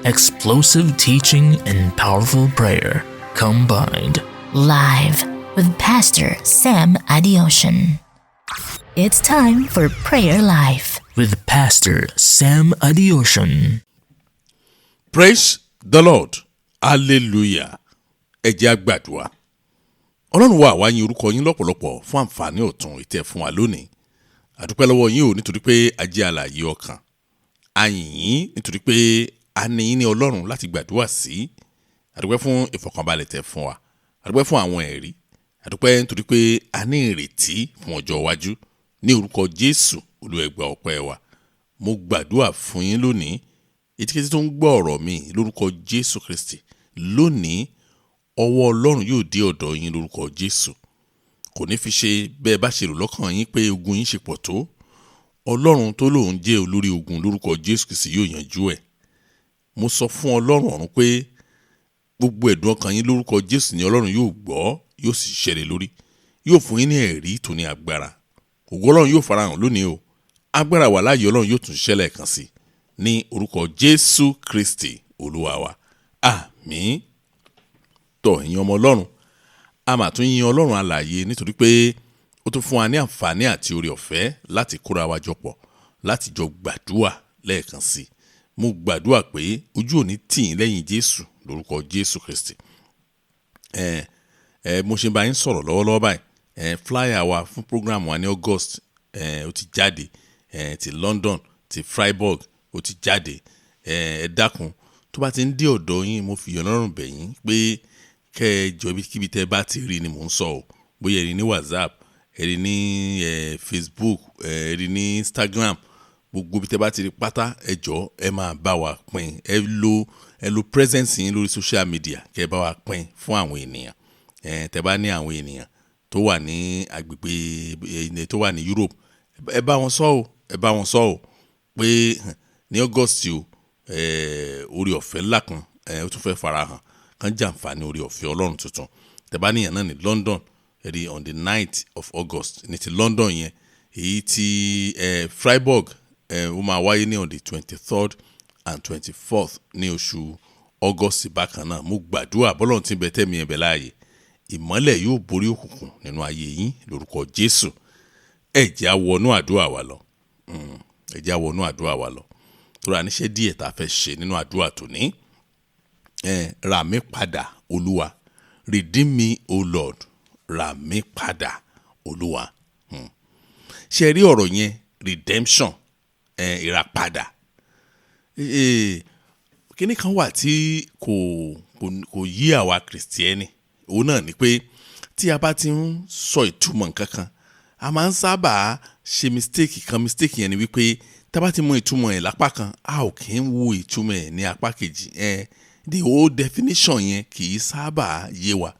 Explosive teaching and powerful prayer combined. Live with Pastor Sam Adeosun. It's time for Prayer Life. With Pastor Sam Adeosun. Praise the Lord, hallelujah. Ẹ jẹ́ á gbàdúrà. Ọlọ́run wa, àwa yìn orúkọ yín lọ́pọ̀lọpọ̀ fún àǹfààní ọ̀tun ìtẹ́ fún wa lónìí. Àdúpẹ́ lọ́wọ́ yín o, nítorí pé a jẹ́ alààyè ọkàn. A yìn yín nítorí pé a ní yín ní Ọlọ́run láti gbàdúrà sí. Àdúpẹ́ fún ìfọ̀kànbalẹ̀ tẹ́ fún wa. Àdúpẹ́ fún àwọn ẹ̀rí. Àdúpẹ́ nítorí pé a ní ìrètí fún ọjọ́ iwájú. Ní orúkọ Jésù, Olúwa, gba ọpẹ́ wa. Mo gbàdúrà fún yín lónìí, etíkẹ́tí tó ń gbọ́ ọ̀rọ̀ mi, lórúkọ Jésù Kristi, lónìí, ọwọ́ Ọlọ́run yóò dé ọ̀dọ̀ yín lórúkọ Jésù. Kò ní fi ṣe bẹ́ẹ̀ bá ṣe rò lọ́kàn yín pé ogun yín ṣe pọ̀ tó. Ọlọ́run tó lóun jẹ́ olórí ogun, lórúkọ Jésù Kristi, yóò yanjú ẹ̀. Mo sọ fún Ọlọ́run ọ̀run pé gbogbo ẹ̀dùn ọkàn yín, lórúkọ Jésù, ní Ọlọ́run yóò gbọ́, yóò sì ṣẹlẹ̀ lórí, yóò fún yín ní ẹ̀rí tó ní agbára. Ògo Ọlọ́run yóò farahàn lónìí o. Agbára wà láàyè Ọlọ́run yóò tún ṣẹlẹ̀ kan sí ní orúkọ Jésù Kristi Olúwa wa, àmín. Tọ̀, ẹ̀yin ọmọ Ọlọ́run, a mà tún yin Ọlọ́run alààyè nítorí pé ó tún fún wa ní àǹfààní àti oore ọ̀fẹ́ láti kóra wa jọ pọ̀ láti jọ gbàdúà lẹ́ẹ̀kan sí i. Mo gbàdúà pé ojú ò ní tì yín lẹ́yìn Jésù lórúkọ Jésù Kristi. Ẹ ẹ mo ṣe bá yín sọ̀rọ̀ lọ́wọ́lọ́wọ́ báyìí, flyer wa fún program wa ní August, ó ti jáde. Ti London, ti Freiburg, ó ti jáde. Ẹ dákun, tó bá ti ń dé ọ̀dọ̀ yín, mo fi Ọlọ́run bẹ̀ yín pé kẹ́ ẹ jọ, ibikíbi tẹ́ bá ti rí ni mò ń sọ o, bóyá ẹ rí ní WhatsApp, ẹ rí ní Facebook, ẹ rí ní Instagram, gbogbo ibi tẹ́ bá ti rí pátá, ẹ jọ, ẹ máa bá wa pín. Ẹ lo presence yín lórí social media kẹ́ ẹ bá wa pín fún àwọn ènìyàn. Tẹ́ bá ní àwọn ènìyàn tó wà ní agbègbè tó wà ní Europe, ẹ bá wọn sọ o, ẹ bá wọn sọ o pé ní August o, orí ọ̀fẹ́ ńlá kan ó tún fẹ́ farahàn, kan jàǹfààní orí ọ̀fẹ́ Ọlọ́run tuntun. Tẹ́ bá níyàn náà ní London, ẹ rí on the 9th of August ní ti London yẹn. Èyí tí Freiburg, ó máa wáyé ní on the 23rd and 24th ní oṣù August bákan náà. Mo gbàdúrà, bọ́lọ́run tí ń bẹ tẹ́mi ẹ̀ bẹ̀ láàyè, ìmọ́lẹ̀ yóò borí òkùnkùn nínú ayé yín lórúkọ Jésù. Ẹ jẹ́ á wọnú àdúrà wa lọ. Ẹ jẹ́ á wọnú àdúrà wa lọ, torí àníṣe díẹ̀ tá a fẹ́ ṣe nínú àdúrà tòní. Rà mí padà, Olúwa. Redeem me, O Lord. Rà mí padà, Olúwa. Ṣe rí ọ̀rọ̀ yẹn, redemption, ìràpadà? Kíní kan wà tí kò yí àwa Kìrìsìtẹ́nì, òun náà ni pé tí a bá ti ń sọ ìtumọ̀ nǹkan kan, a máa ń sábà ṣe mistake kan. Mistake yẹn ni wípé tá a bá ti mọ ìtumọ̀ ẹ̀ lápá kan, a ò kì í wo ìtumọ̀ ẹ̀ ní apá kejì. The whole definition yẹn kì í sábà yé wa.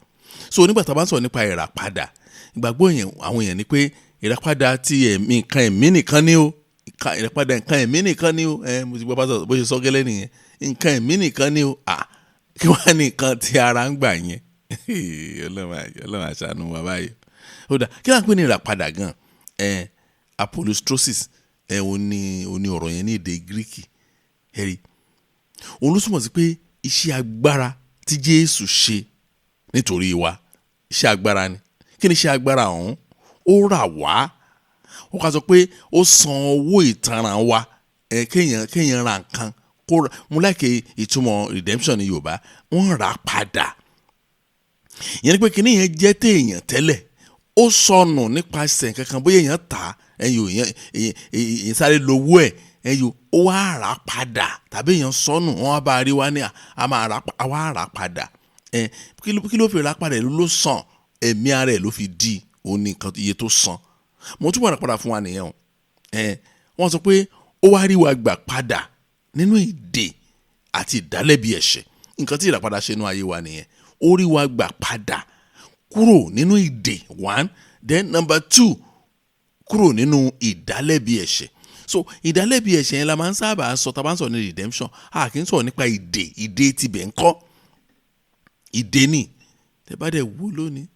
So nígbà tá a bá ń sọ̀rọ̀ nípa ìràpadà, ìgbàgbọ́ yẹn àwọn èèyàn ni pé ìràpadà ti ẹ̀mí, nǹkan ẹ̀mí nìkan ni o. Ìràpadà nǹkan ẹ̀mí nìkan ni o. Mo ti gbọ́ pásítọ̀ bó ṣe sọ gẹ́lẹ́ nìyẹn, nǹkan ẹ̀mí nìkan ni o. À, kí wàá ní nǹkan tí ara ń gbà yẹn? Ọlọ́run àṣàánú wa báyìí. Ó dà, kí láǹ pè ní ìràpadà gan? Apolustrosis, ó ní ọ̀rọ̀ yẹn ní èdè Gíríkì. Ẹ̀rí òun ló túmọ̀ sí pé iṣẹ́ agbára tí Jésù ṣe nítorí wa, iṣẹ́ agbára ni. Kí ni iṣẹ́ agbára ọ̀hún? Ó rà wá. Ó ká sọ pé ó san owó ìtanràn wa. Kéèyàn ra nǹkan kó ra. Mo like ìtumọ̀ redemption ní Yorùbá, wọ́n rà padà. Ìyẹn ni pé kíní yẹn jẹ́ téèyàn tẹ́lẹ̀, ó sọnù nípasẹ̀ kankan, bóyá èèyàn tà á, ẹ̀yìn èèyàn sáré lówó ẹ̀, ẹ̀yìn ó wá rà padà, tàbí èèyàn sọnù, wọ́n wá bá a rí wá ní a máa rà á, wá rà padà. Ẹ̀ kí ló fi rà padà? Ló sàn ẹ̀mí ara ẹ̀ ló fi di òun ní nǹkan iye tó san. Mo túbọ̀ rà padà fún wa nìyẹn o. Ẹ̀ wọ́n sọ pé ó wá rí wa gbà padà nínú ìdè àti ìdálẹ́bi ẹ̀ṣẹ̀. Nǹkan tí ìràpadà ṣe nínú ayé wa nìyẹn. Ó rí wa gbà padà kúrò nínú ìdè, one. Then number two, kúrò nínú ìdálẹ́bi ẹ̀ṣẹ̀. So ìdálẹ́bi ẹ̀ṣẹ̀ yẹn la máa ń sábà sọ tá a bá ń sọ̀rọ̀ ní redemption. A kì í sọ̀rọ̀ nípa ìdè. Ìdè tibẹ̀ ń kọ́ ìdè ni. Tẹ bá dẹ̀ wò lónìí,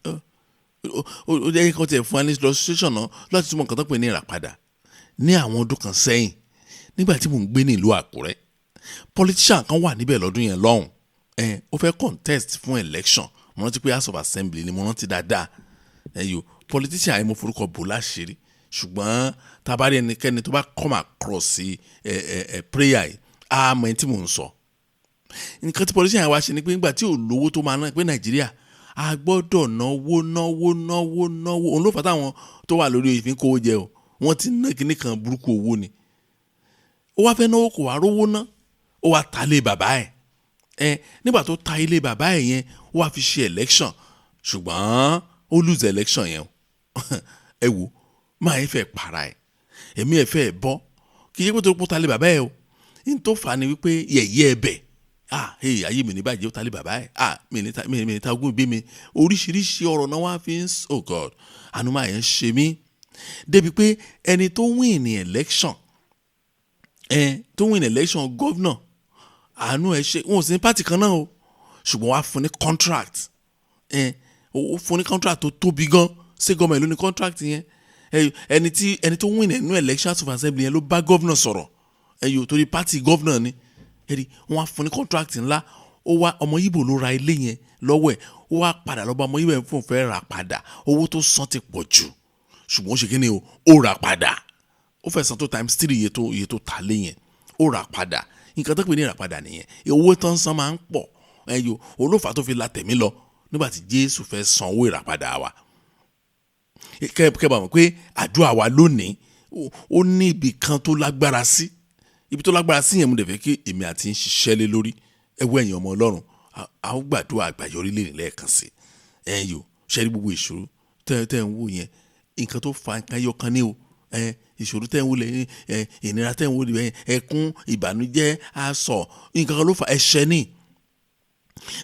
ó jẹ́ kí wọ́n tiẹ̀ fún wa ní illustration náà láti túmọ̀ nǹkan tó pè ní ìràpadà. Ní àwọn ọdún kan sẹ́yìn, nígbà tí mò ń gbé ní ìlú Àkúrẹ́, Politician kan wà níbẹ̀ lọ́dún yẹn lọ́hùn. Ẹ ó fẹ́ contest fún election. Mo rántí pé House of Assembly ni, mo rántí dáadáa. Ẹ yo, politician yẹn, mo forúkọ bò láṣìírí, ṣùgbọ́n tá a bá rí ẹnikẹ́ni tó bá come across sí ẹ ẹ ẹ prayer yìí, á mọ ẹni tí mò ń sọ. Nǹkan tí politician yẹn wá ṣe ni pé nígbà tí ò lówó tó máa ná, pé Nàìjíríà a gbọ́dọ̀ náwó, náwó, náwó, náwó. Òun ló fà táwọn tó wà lórí ìfín kówó jẹ o. Wọ́n ti ná kinní kan burúkú owó ni. Ó wá fẹ́ náwó, kò wá rówó ná, ó wá ta ilé bàbá ẹ̀. Ẹ nígbà tó ta ilé bàbá ẹ̀ yẹn, ó wá fi ṣe election, ṣùgbọ́n ó lose election yẹn o. Ẹ wo, máa ẹ fẹ́ para ẹ̀, ẹ̀mí ẹ̀ fẹ́ bọ́. Kì í ṣe pé tó ta ilé bàbá ẹ̀ o. Ní tó fà á ni wípé yẹ̀yẹ́ ẹ bẹ̀, ah hey, ayé mi ní bàjẹ́, ó ta ilé bàbá ẹ̀, ah, mi ní ta ogún ìbí mi. Oríṣiríṣi ọ̀rọ̀ náà wá fi ń, oh God, àánú máa yẹn ń ṣe mí débi pé ẹni tó win ní election, ẹ tó win election governor, àánú ẹ ṣe wọn ò sí ní party kan náà o, ṣùgbọ́n wàá fún ní contract. Ẹ ó fún ní contract tó tóbi gan. Ṣé gọ́ọ̀mẹ̀ ló ní contract yẹn? Ẹni tí ẹni tó win nínú election House of Assembly yẹn ló bá governor sọ̀rọ̀. Ẹ yóò torí party governor ni. Ẹ rí, wọ́n á fún ní contract ńlá. Ó wá, ọmọ Yíbò ló ra ilé yẹn lọ́wọ́ ẹ̀. Ó wá padà lọ́ba ọmọ Yíbò yẹn fún òun fẹ́ rà padà. Owó tó san ti pọ̀ jù, ṣùgbọ́n ó ṣe kí ni o, ó rà padà. Ó fẹ́ san tó times three iye tó ta lé yẹn. Ó rà padà. Nǹkan tó pè ní ìràpadà nìyẹn. Owó tó ń san máa ń pọ̀. Ẹyọ olófà tó fi la tẹ̀mí lọ nígbà tí Jésù fẹ́ san owó ìràpadà wa. Kẹ́ bá mọ̀ pé àdúrà wa lónìí, ó ní ibì kan tó lágbára sí. Ibi tó lágbára sí yẹn, mo dẹ̀ fẹ́ kí èmi àti ń ṣiṣẹ́ lé lórí. Ẹ wo, ẹ̀yin ọmọ Ọlọ́run, a ó gbàdúrà àgbàyọrí lè lẹ́ẹ̀kan sí. Ẹ̀yin o, ṣe rí gbogbo ìṣòro tẹ́ ń wò yẹn, nǹkan tó fa nǹkan ẹyọ kan ní o. Ẹ ìṣòro tẹ́ ń wò lẹ́yìn, ẹ ìnira tẹ́ ń wò lẹ́yìn, ẹkún, ìbànújẹ́, asọ̀, nǹkan kan ló fa. Ẹ̀ṣẹ̀ ni.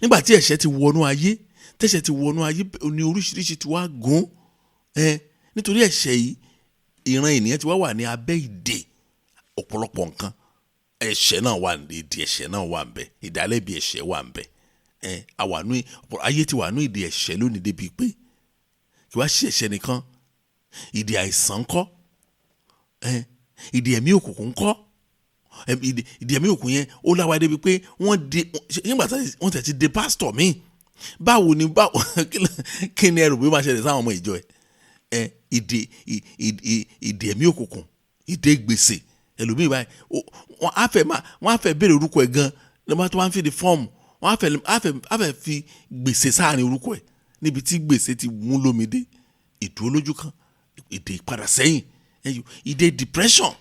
Nígbà tí ẹ̀ṣẹ̀ ti wọnú ayé, tẹ́ṣẹ̀ ti wọnú ayé ní, oríṣiríṣi ti wá gún ẹ. Nítorí ẹ̀ṣẹ̀ yìí, ìran ènìyàn ti wá wà ní abẹ́ ìdè ọ̀pọ̀lọpọ̀ nǹkan. Ẹ̀ṣẹ̀ náà wà ní ìdè, ẹ̀ṣẹ̀ náà wà ń bẹ, ìdálẹ́bi ẹ̀ṣẹ̀ wà ń bẹ. Ẹ àwànú ayé ti wà ní ìdè ẹ̀ṣẹ̀ lónìí débi pé kí wá sí ẹ̀ṣẹ̀ nìkan, ìdè àìsàn ńkọ́? Ẹ ìdè ẹ̀mí òkùnkùn ńkọ́? Ìdè ẹ̀mí òkùnkùn yẹn, ó láwa débi pé wọ́n di nígbà tí wọ́n tẹ̀ ti de pásítọ̀ míì. Báwo ni, báwo kí ni ẹrù bí ó máa ṣẹlẹ̀ sáwọn ọmọ ìjọ ẹ? Ẹ ìdè ẹ̀mí òkùnkùn, ìdè gbèsè. Ẹlòmíì báyìí, wọ́n á fẹ́ béèrè orúkọ ẹ̀ gan lọ́mọ tó wá ń fi di fọ́ọ̀mù, wọ́n á fẹ́ fi gbèsè sáàrin orúkọ ẹ̀ níbi tí gbèsè ti mú lómi dé. Ìdúró lójú kan, ìdè ìpadà sẹ́yìn, ìdè depression.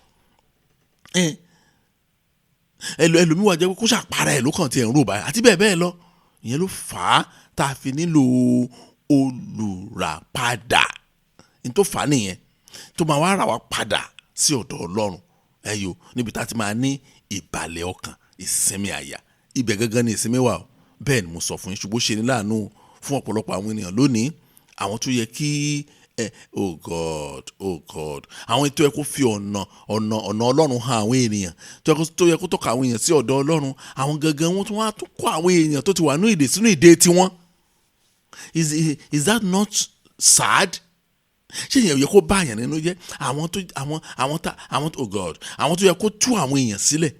Ẹlòmíì wà jẹ́ pé kó ṣàpárá ẹ̀ ló kàn tiẹ̀ ń rò báyìí, àti bẹ́ẹ̀ bẹ́ẹ̀ lọ. Ìyẹn ló fà á tá a fi nílò olùràpadà. Ní tó fà á nìyẹn, tó máa wá rà wá padà sí ọ̀dọ̀ Ọlọ́run. Ẹyọ níbi tá a ti máa ní ìbàlẹ̀ ọkàn, ìsinmi àyà, ibẹ̀ gangan ni ìsinmi wà o. Bẹ́ẹ̀ ni mo sọ fún yín. Ṣùgbọ́n ṣe ni láàánú fún ọ̀pọ̀lọpọ̀ àwọn ènìyàn lónìí, àwọn tó yẹ kí ẹ, oh God, oh God, àwọn tó yẹ kó fi ọ̀nà Ọlọ́run hàn àwọn ènìyàn, tó yẹ kó tọ́ka àwọn èèyàn sí ọ̀dọ̀ Ọlọ́run, àwọn gangan wọn tún wá tún kó àwọn èèyàn tó ti wà ní ìdè sínú ìdè tiwọn. Is that not sad? Ṣé ìyẹn yẹ kó bá àyàn nínú jẹ́? Àwọn tó àwọn àwọn tá àwọn, oh God, àwọn tó yẹ kó tú àwọn èèyàn sílẹ̀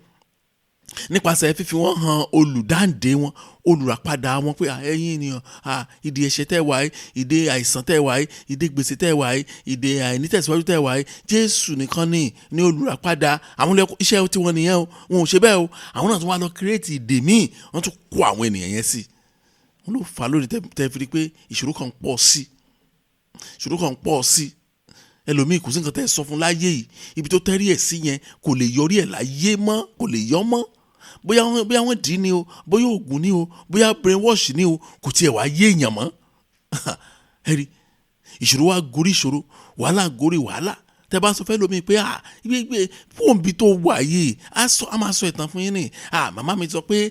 nípasẹ̀ fífi wọ́n hàn olùdáǹdè wọn, olùràpadà wọn, pé ẹ̀yin ènìyàn, ìdè ẹ̀ṣẹ̀ tẹ́ wà yìí, ìdè àìsàn tẹ́ wà yìí, ìdè gbèsè tẹ́ wà yìí, ìdè àìnítẹ̀síwájú tẹ́ wà yìí, Jésù nìkan ní olùràpadà. Àwọn iṣẹ́ tí wọ́n nìyẹn o. Wọn ò ṣe bẹ́ẹ̀ o. Àwọn náà tún wá lọ create ìdè míì, wọ́n tún kó àwọn ènìyàn yẹn sí. Wọ́n ló fà á lórí tẹ́ fi rí pé ìṣòro kan pọ̀ sí, ìṣòro kan pọ̀ sí. Ẹlòmíì, kò sí nǹkan tẹ́ ẹ sọ fún láyé yìí. Ibi tó tẹ́rí ẹ̀ sí yẹn, kò lè yọrí ẹ̀ láyé mọ́, kò lè yọ mọ́. Bóyá wọ́n dì í ni o, bóyá oògùn ni o, bóyá brainwash ni o, kò tiẹ̀ wá yé èèyàn mọ́. Ẹ rí, ìṣòro wa gorí ìṣòro, wàhálà gorí wàhálà. Tẹ́ bá sọ fẹ́ lómi pé ah, gbé fóònù bí tó wà yìí, á sọ, á máa sọ ìtàn fún yín ni. Ah, màmá mi sọ pé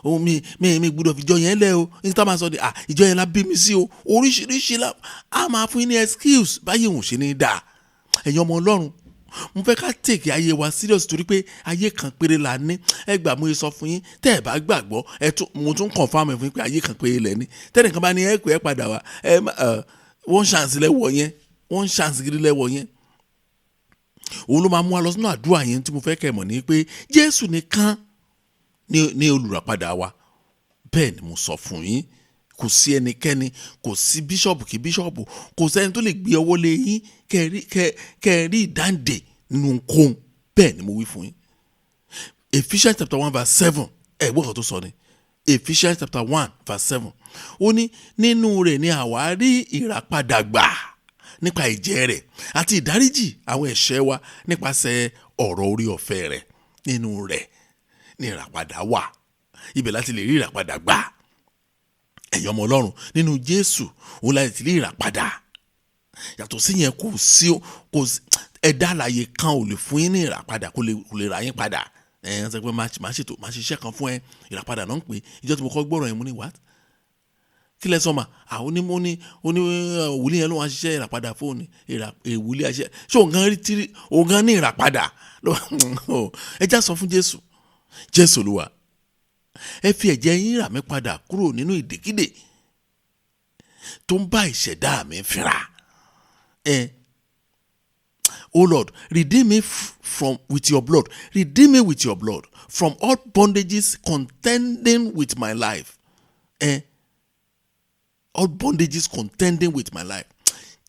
ohun mi gbọ́dọ̀ fi ìjọ yẹn lẹ̀ o. Ní tá máa sọ ni, ah, ìjọ yẹn la bí mi sí o. Oríṣiríṣi la á máa fún yín ní excuse báyìí òun ṣe ní dáa. Ẹ̀yin ọmọ Ọlọ́run, mo fẹ́ ká take ayé wa serious, torí pé ayé kan péré la ní. Ẹ gbà, mo sọ fún yín, tẹ́ ẹ bá gbàgbọ́, ẹ tún mo tún confirm ẹ fún yín pé ayé kan péré lẹ ní. Tẹ́nìkan bá ní ẹ pé ẹ padà wá, ẹ one chance lẹ́wọ̀ yẹn, one chance gidi lẹ́wọ̀ yẹn. Òun ló máa mú wa lọ sínú àdúrà yẹn. Tí mo fẹ́ kẹ́ mọ̀ ní pé Jésù nìkan ní olùràpadà wa. Bẹ́ẹ̀ ni mo sọ fún yín, kò sí ẹnikẹ́ni, kò sí bíṣọ̀bù kí bíṣọ̀bù, kò sẹ́ni tó lè gbé ọwọ́ lé yín kẹ́ ẹ rí ìdáǹdè nínú ohunkóhun. Bẹ́ẹ̀ ni mo wí fún yín. Ephesians chapter 1 verse 7, ẹ gbọ́ kan tó sọ ni. Ephesians chapter 1 verse 7, ó ní nínú rẹ̀ ni àwa rí ìràpadà gbà nípa ẹ̀jẹ̀ rẹ̀ àti ìdáríjì àwọn ẹ̀ṣẹ̀ wa nípasẹ̀ ọ̀rọ̀ orí ọ̀fẹ́ rẹ̀. Nínú rẹ̀ ni ìràpadà wà, ibẹ̀ láti lè rí ìràpadà gbà. Ẹ̀yin ọmọ Ọlọ́run, nínú Jésù òun láti rí ìràpadà. Yàtọ̀ sí yẹn, kò sí ẹ̀dá alààyè kan ò lè fún yín ní ìràpadà, kò lè rà yín padà. Ẹ̀ ń sọ pé máa ṣètò, máa ṣiṣẹ́ kan fún ẹ, ìràpadà náà ń pè é. Ìjọ tí mo kọ́ gbọ́rọ̀ yẹn, mo ní what? Kí lẹ sọ ma? Àwọn oní oní wòlíì yẹn ló wá ṣiṣẹ́ ìràpadà fóònù, ìwòlíì àṣẹ. Ṣé òun gan rí tírí, òun gan ní ìràpadà? Ẹ já sọ fún Jésù. Jésù Olúwa, ẹ fi ẹ̀jẹ̀ yín rà mí padà kúrò nínú ìdèkídè tó ń bá ìṣẹ̀dá mi fínra. O Lord, redeem me from with your blood. Redeem me with your blood from all bondages contending with my life. All bondages contending with my life.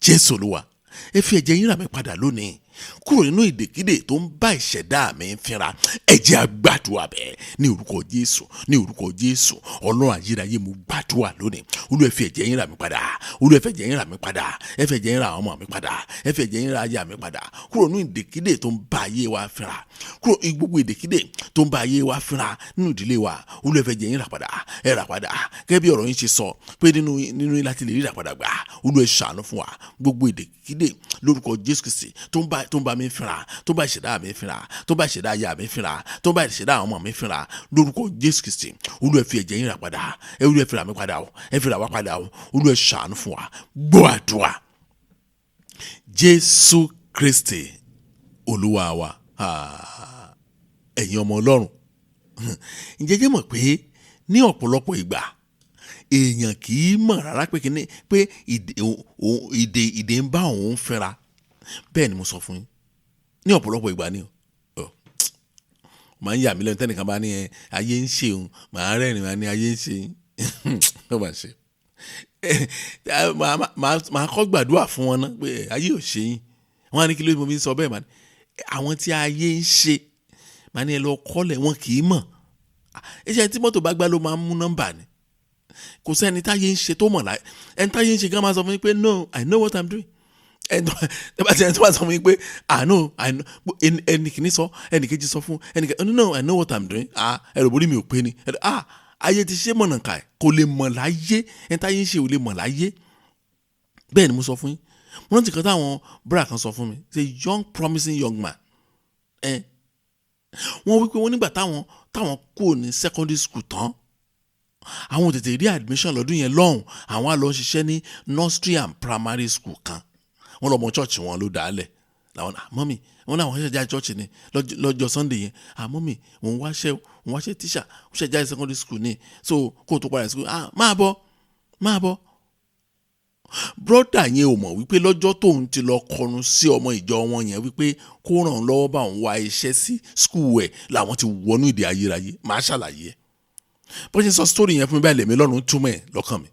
Jésù Olúwa, ẹ fi ẹ̀jẹ̀ yín rà mí padà lónìí kúrò nínú ìdèkídè tó ń bá ìṣẹ̀dá mi fínra. Ẹ jẹ́ a gbàdúrà bẹ́ẹ̀ ní orúkọ Jésù, ní orúkọ Jésù. Ọlọ́run ayérayé, mo gbàdúrà lónìí. Olúwa, ẹ fi ẹ̀jẹ̀ yín rà mí padà. Olúwa, ẹ fi ẹ̀jẹ̀ yín rà mí padà. Ẹ fi ẹ̀jẹ̀ yín rà àwọn ọmọ mi padà. Ẹ fi ẹ̀jẹ̀ yín rà aya mi padà kúrò nínú ìdèkídè tó ń bá ayé wa fínra, kúrò gbogbo ìdèkídè tó ń bá ayé wa fínra nínú ìdílé wa. Olúwa, ẹ fi ẹ̀jẹ̀ yín rà padà, ẹ rà padà gẹ́gẹ́ bí ọ̀rọ̀ yín ṣe sọ pé nínú yín láti lè rí ìràpadà gbà. Olúwa, ẹ ṣàánú fún wa. Gbogbo ìdèkídè lórúkọ Jésù Kristi tó ń bá mi fínra, tó ń bá ìṣẹ̀dá mi fínra, tó ń bá ìṣẹ̀dá aya mi fínra, tó ń bá ìṣẹ̀dá àwọn ọmọ mi fínra, lórúkọ Jésù Kristi, Olúwa, ẹ fi ẹ̀jẹ̀ yín rà padà. Ẹ Olúwa, ẹ fi rà mí padà o, ẹ fi rà wá padà o. Olúwa, ẹ ṣàánú fún wa. Gbọ́ àdúrà, Jésù Kristi Olúwa wa. Ah, ẹ̀yin ọmọ Ọlọ́run, ǹjẹ́ jẹ́ mọ̀ pé ní ọ̀pọ̀lọpọ̀ ìgbà èèyàn kì í mọ̀ rárá pé kíní pé ìdè ń bá òun fínra? Bẹ́ẹ̀ ni mo sọ fún yín, ní ọ̀pọ̀lọpọ̀ ìgbà ni o máa ń yà mí lẹ́nu. Tẹ́nìkan bá ní ẹ ayé ń ṣe òun, màá rẹ́rìn, máa ní ayé ń ṣe yín, ó máa ṣe. Màá kọ́ gbàdúrà fún wọn náà pé ayé ò ṣe yín. Wọ́n á ní kí ló mo fi ń sọ bẹ́ẹ̀? Màá ní àwọn tí ayé ń ṣe, màá ní ẹ lọ kọ́lẹ̀, wọn kì í mọ̀. Iṣẹ́ tí mọ́tò bá gbá ló máa ń mú nọ́mbà ni. Kò sẹ́ni táyé ń ṣe tó mọ̀ láyé. Ẹni táyé ń ṣe gan máa sọ fún mi pé, "No, I know what I'm doing." Ẹni tó bá sọ fún mi pé, "I know, I know," ẹni kìíní sọ, ẹni kejì sọ fún ẹni kejì, "No, I know what I'm doing." Ah, ẹrù borí mi ò pé ni. Ah, ayé ti ṣe mọ̀nà ká ẹ̀ kò lè mọ̀ láyé. Ẹni táyé ń ṣe ò lè mọ̀ láyé. Bẹ́ẹ̀ ni mo sọ fún yín. Mo rántí kan táwọn búrà kan sọ fún mi, ṣe young promising young man ẹ. Wọ́n wí pé wọ́n nígbà táwọn kúrò ní secondary school tán, àwọn ò tètè rí admission lọ́dún yẹn lọ́hùn. Àwọn á lọ ṣiṣẹ́ ní nursery and primary school kan. Wọ́n lọ mọ church wọn ló dálẹ̀ làwọn. Ah, mummy, wọn náà wọ́n ṣẹ̀ṣẹ̀ jáde church ni lọ́jọ́ Sunday yẹn. Ah, mummy, òun wáṣẹ́ tíṣà, òun ṣẹ̀ jáde secondary school ni, so kó o tó padà school, ah, máa bọ̀, máa bọ̀. Brother yẹn ò mọ̀ wípé lọ́jọ́ tóun ti lọ kọnu sí ọmọ ìjọ wọn yẹn wípé kó ràn án lọ́wọ́ bá òun wá iṣẹ́ sí school ẹ̀ làwọn ti wọnú ìdè ayérayé. Màá ṣàlàyé ẹ̀. Bó ṣe sọ story yẹn fún mi báyìí, lèmi lọ́rùn túmọ̀ ẹ̀ lọ́kàn mi.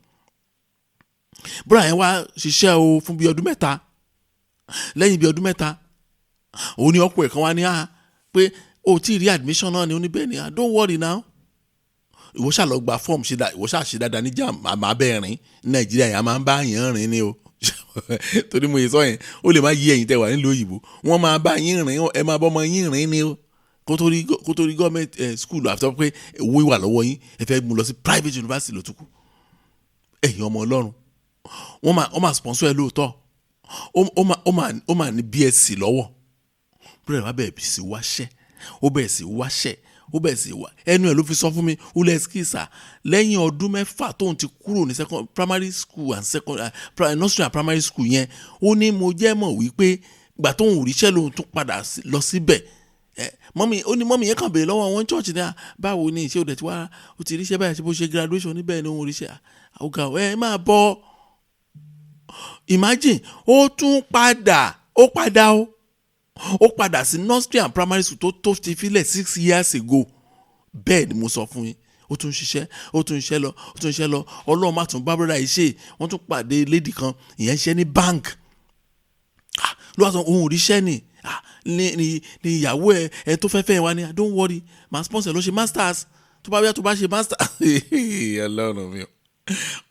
Brother yẹn wá ṣiṣẹ́ o fún bíi ọdún 3. Lẹ́yìn bíi ọdún 3, òun ní ọkọ̀ ẹ̀ kan wá ní à pé o tí ì rí admission náà ni. Ó ní bẹ́ẹ̀ ni. Ah, don't worry now, ìwọ ṣáà lọ gba form, ṣe dá, ìwọ ṣáà ṣe dáadáa ní JAMB, màá bẹ́ẹ̀ rìn ní Nàìjíríà yẹn, a máa ń bá yẹn rìn ni o. Torí mo yẹ sọ yẹn, ó lè má yí ẹ̀yin tẹ́ wà nílùú òyìnbó, wọ́n máa bá yín rìn, ẹ máa bọ́ ọmọ yín rìn ni o kó tó rí gọ́ọ̀mẹ̀ntì school. Àfi tó pé owó wà lọ́wọ́ yín, ẹ fẹ́ mú lọ sí private university ló tún kù. Ẹ̀yin ọmọ Ọlọ́run, wọ́n máa sponsor ẹ lóòótọ́. Ó máa ní BSc lọ́wọ́. Bẹ́ẹ̀ wá bẹ̀rẹ̀ sí wáṣẹ́, ó bẹ̀rẹ̀ sí wáṣẹ́, ó bẹ̀rẹ̀ sí wá. Ẹnu ẹ̀ ló fi sọ fún mi, ó lẹ́ skisa lẹ́yìn ọdún 6 tóun ti kúrò ní second primary school and second nursery and primary school yẹn. Ó ní mo jẹ́ mọ̀ wípé gbà tóun ò ríṣẹ́ lòun tún padà lọ síbẹ̀. Mummy, ó ní mummy yẹn kàn béèrè lọ́wọ́ àwọn church ní à, báwo ni ṣé o dẹ̀ ti wá o ti ríṣẹ́ báyìí, ṣé bó ṣe graduation níbẹ̀ ni òun ríṣẹ́ ọ̀gá ẹ máa bọ̀. Imagine, ó tún padà, ó padà o, ó padà sí nursery and primary school tó ti filẹ̀ 6 years ago. Bẹ́ẹ̀ ni mo sọ fún yín. Ó tún ṣiṣẹ́, ó tún ṣiṣẹ́ lọ, ó tún ṣiṣẹ́ lọ. Ọlọ́run má tún bá brother yìí ṣe. Wọ́n tún pàdé lady kan, ìyẹn ṣiṣẹ́ ní bank. Ló wá sọ òun ò ríṣẹ́ ni. Ní ìyàwó ẹ tó fẹ́ fẹ́ wa ni, don't worry, màá sponsor ló ṣe masters. Tó bá bíyà tó bá ṣe masters. Ọlọ́run mi o,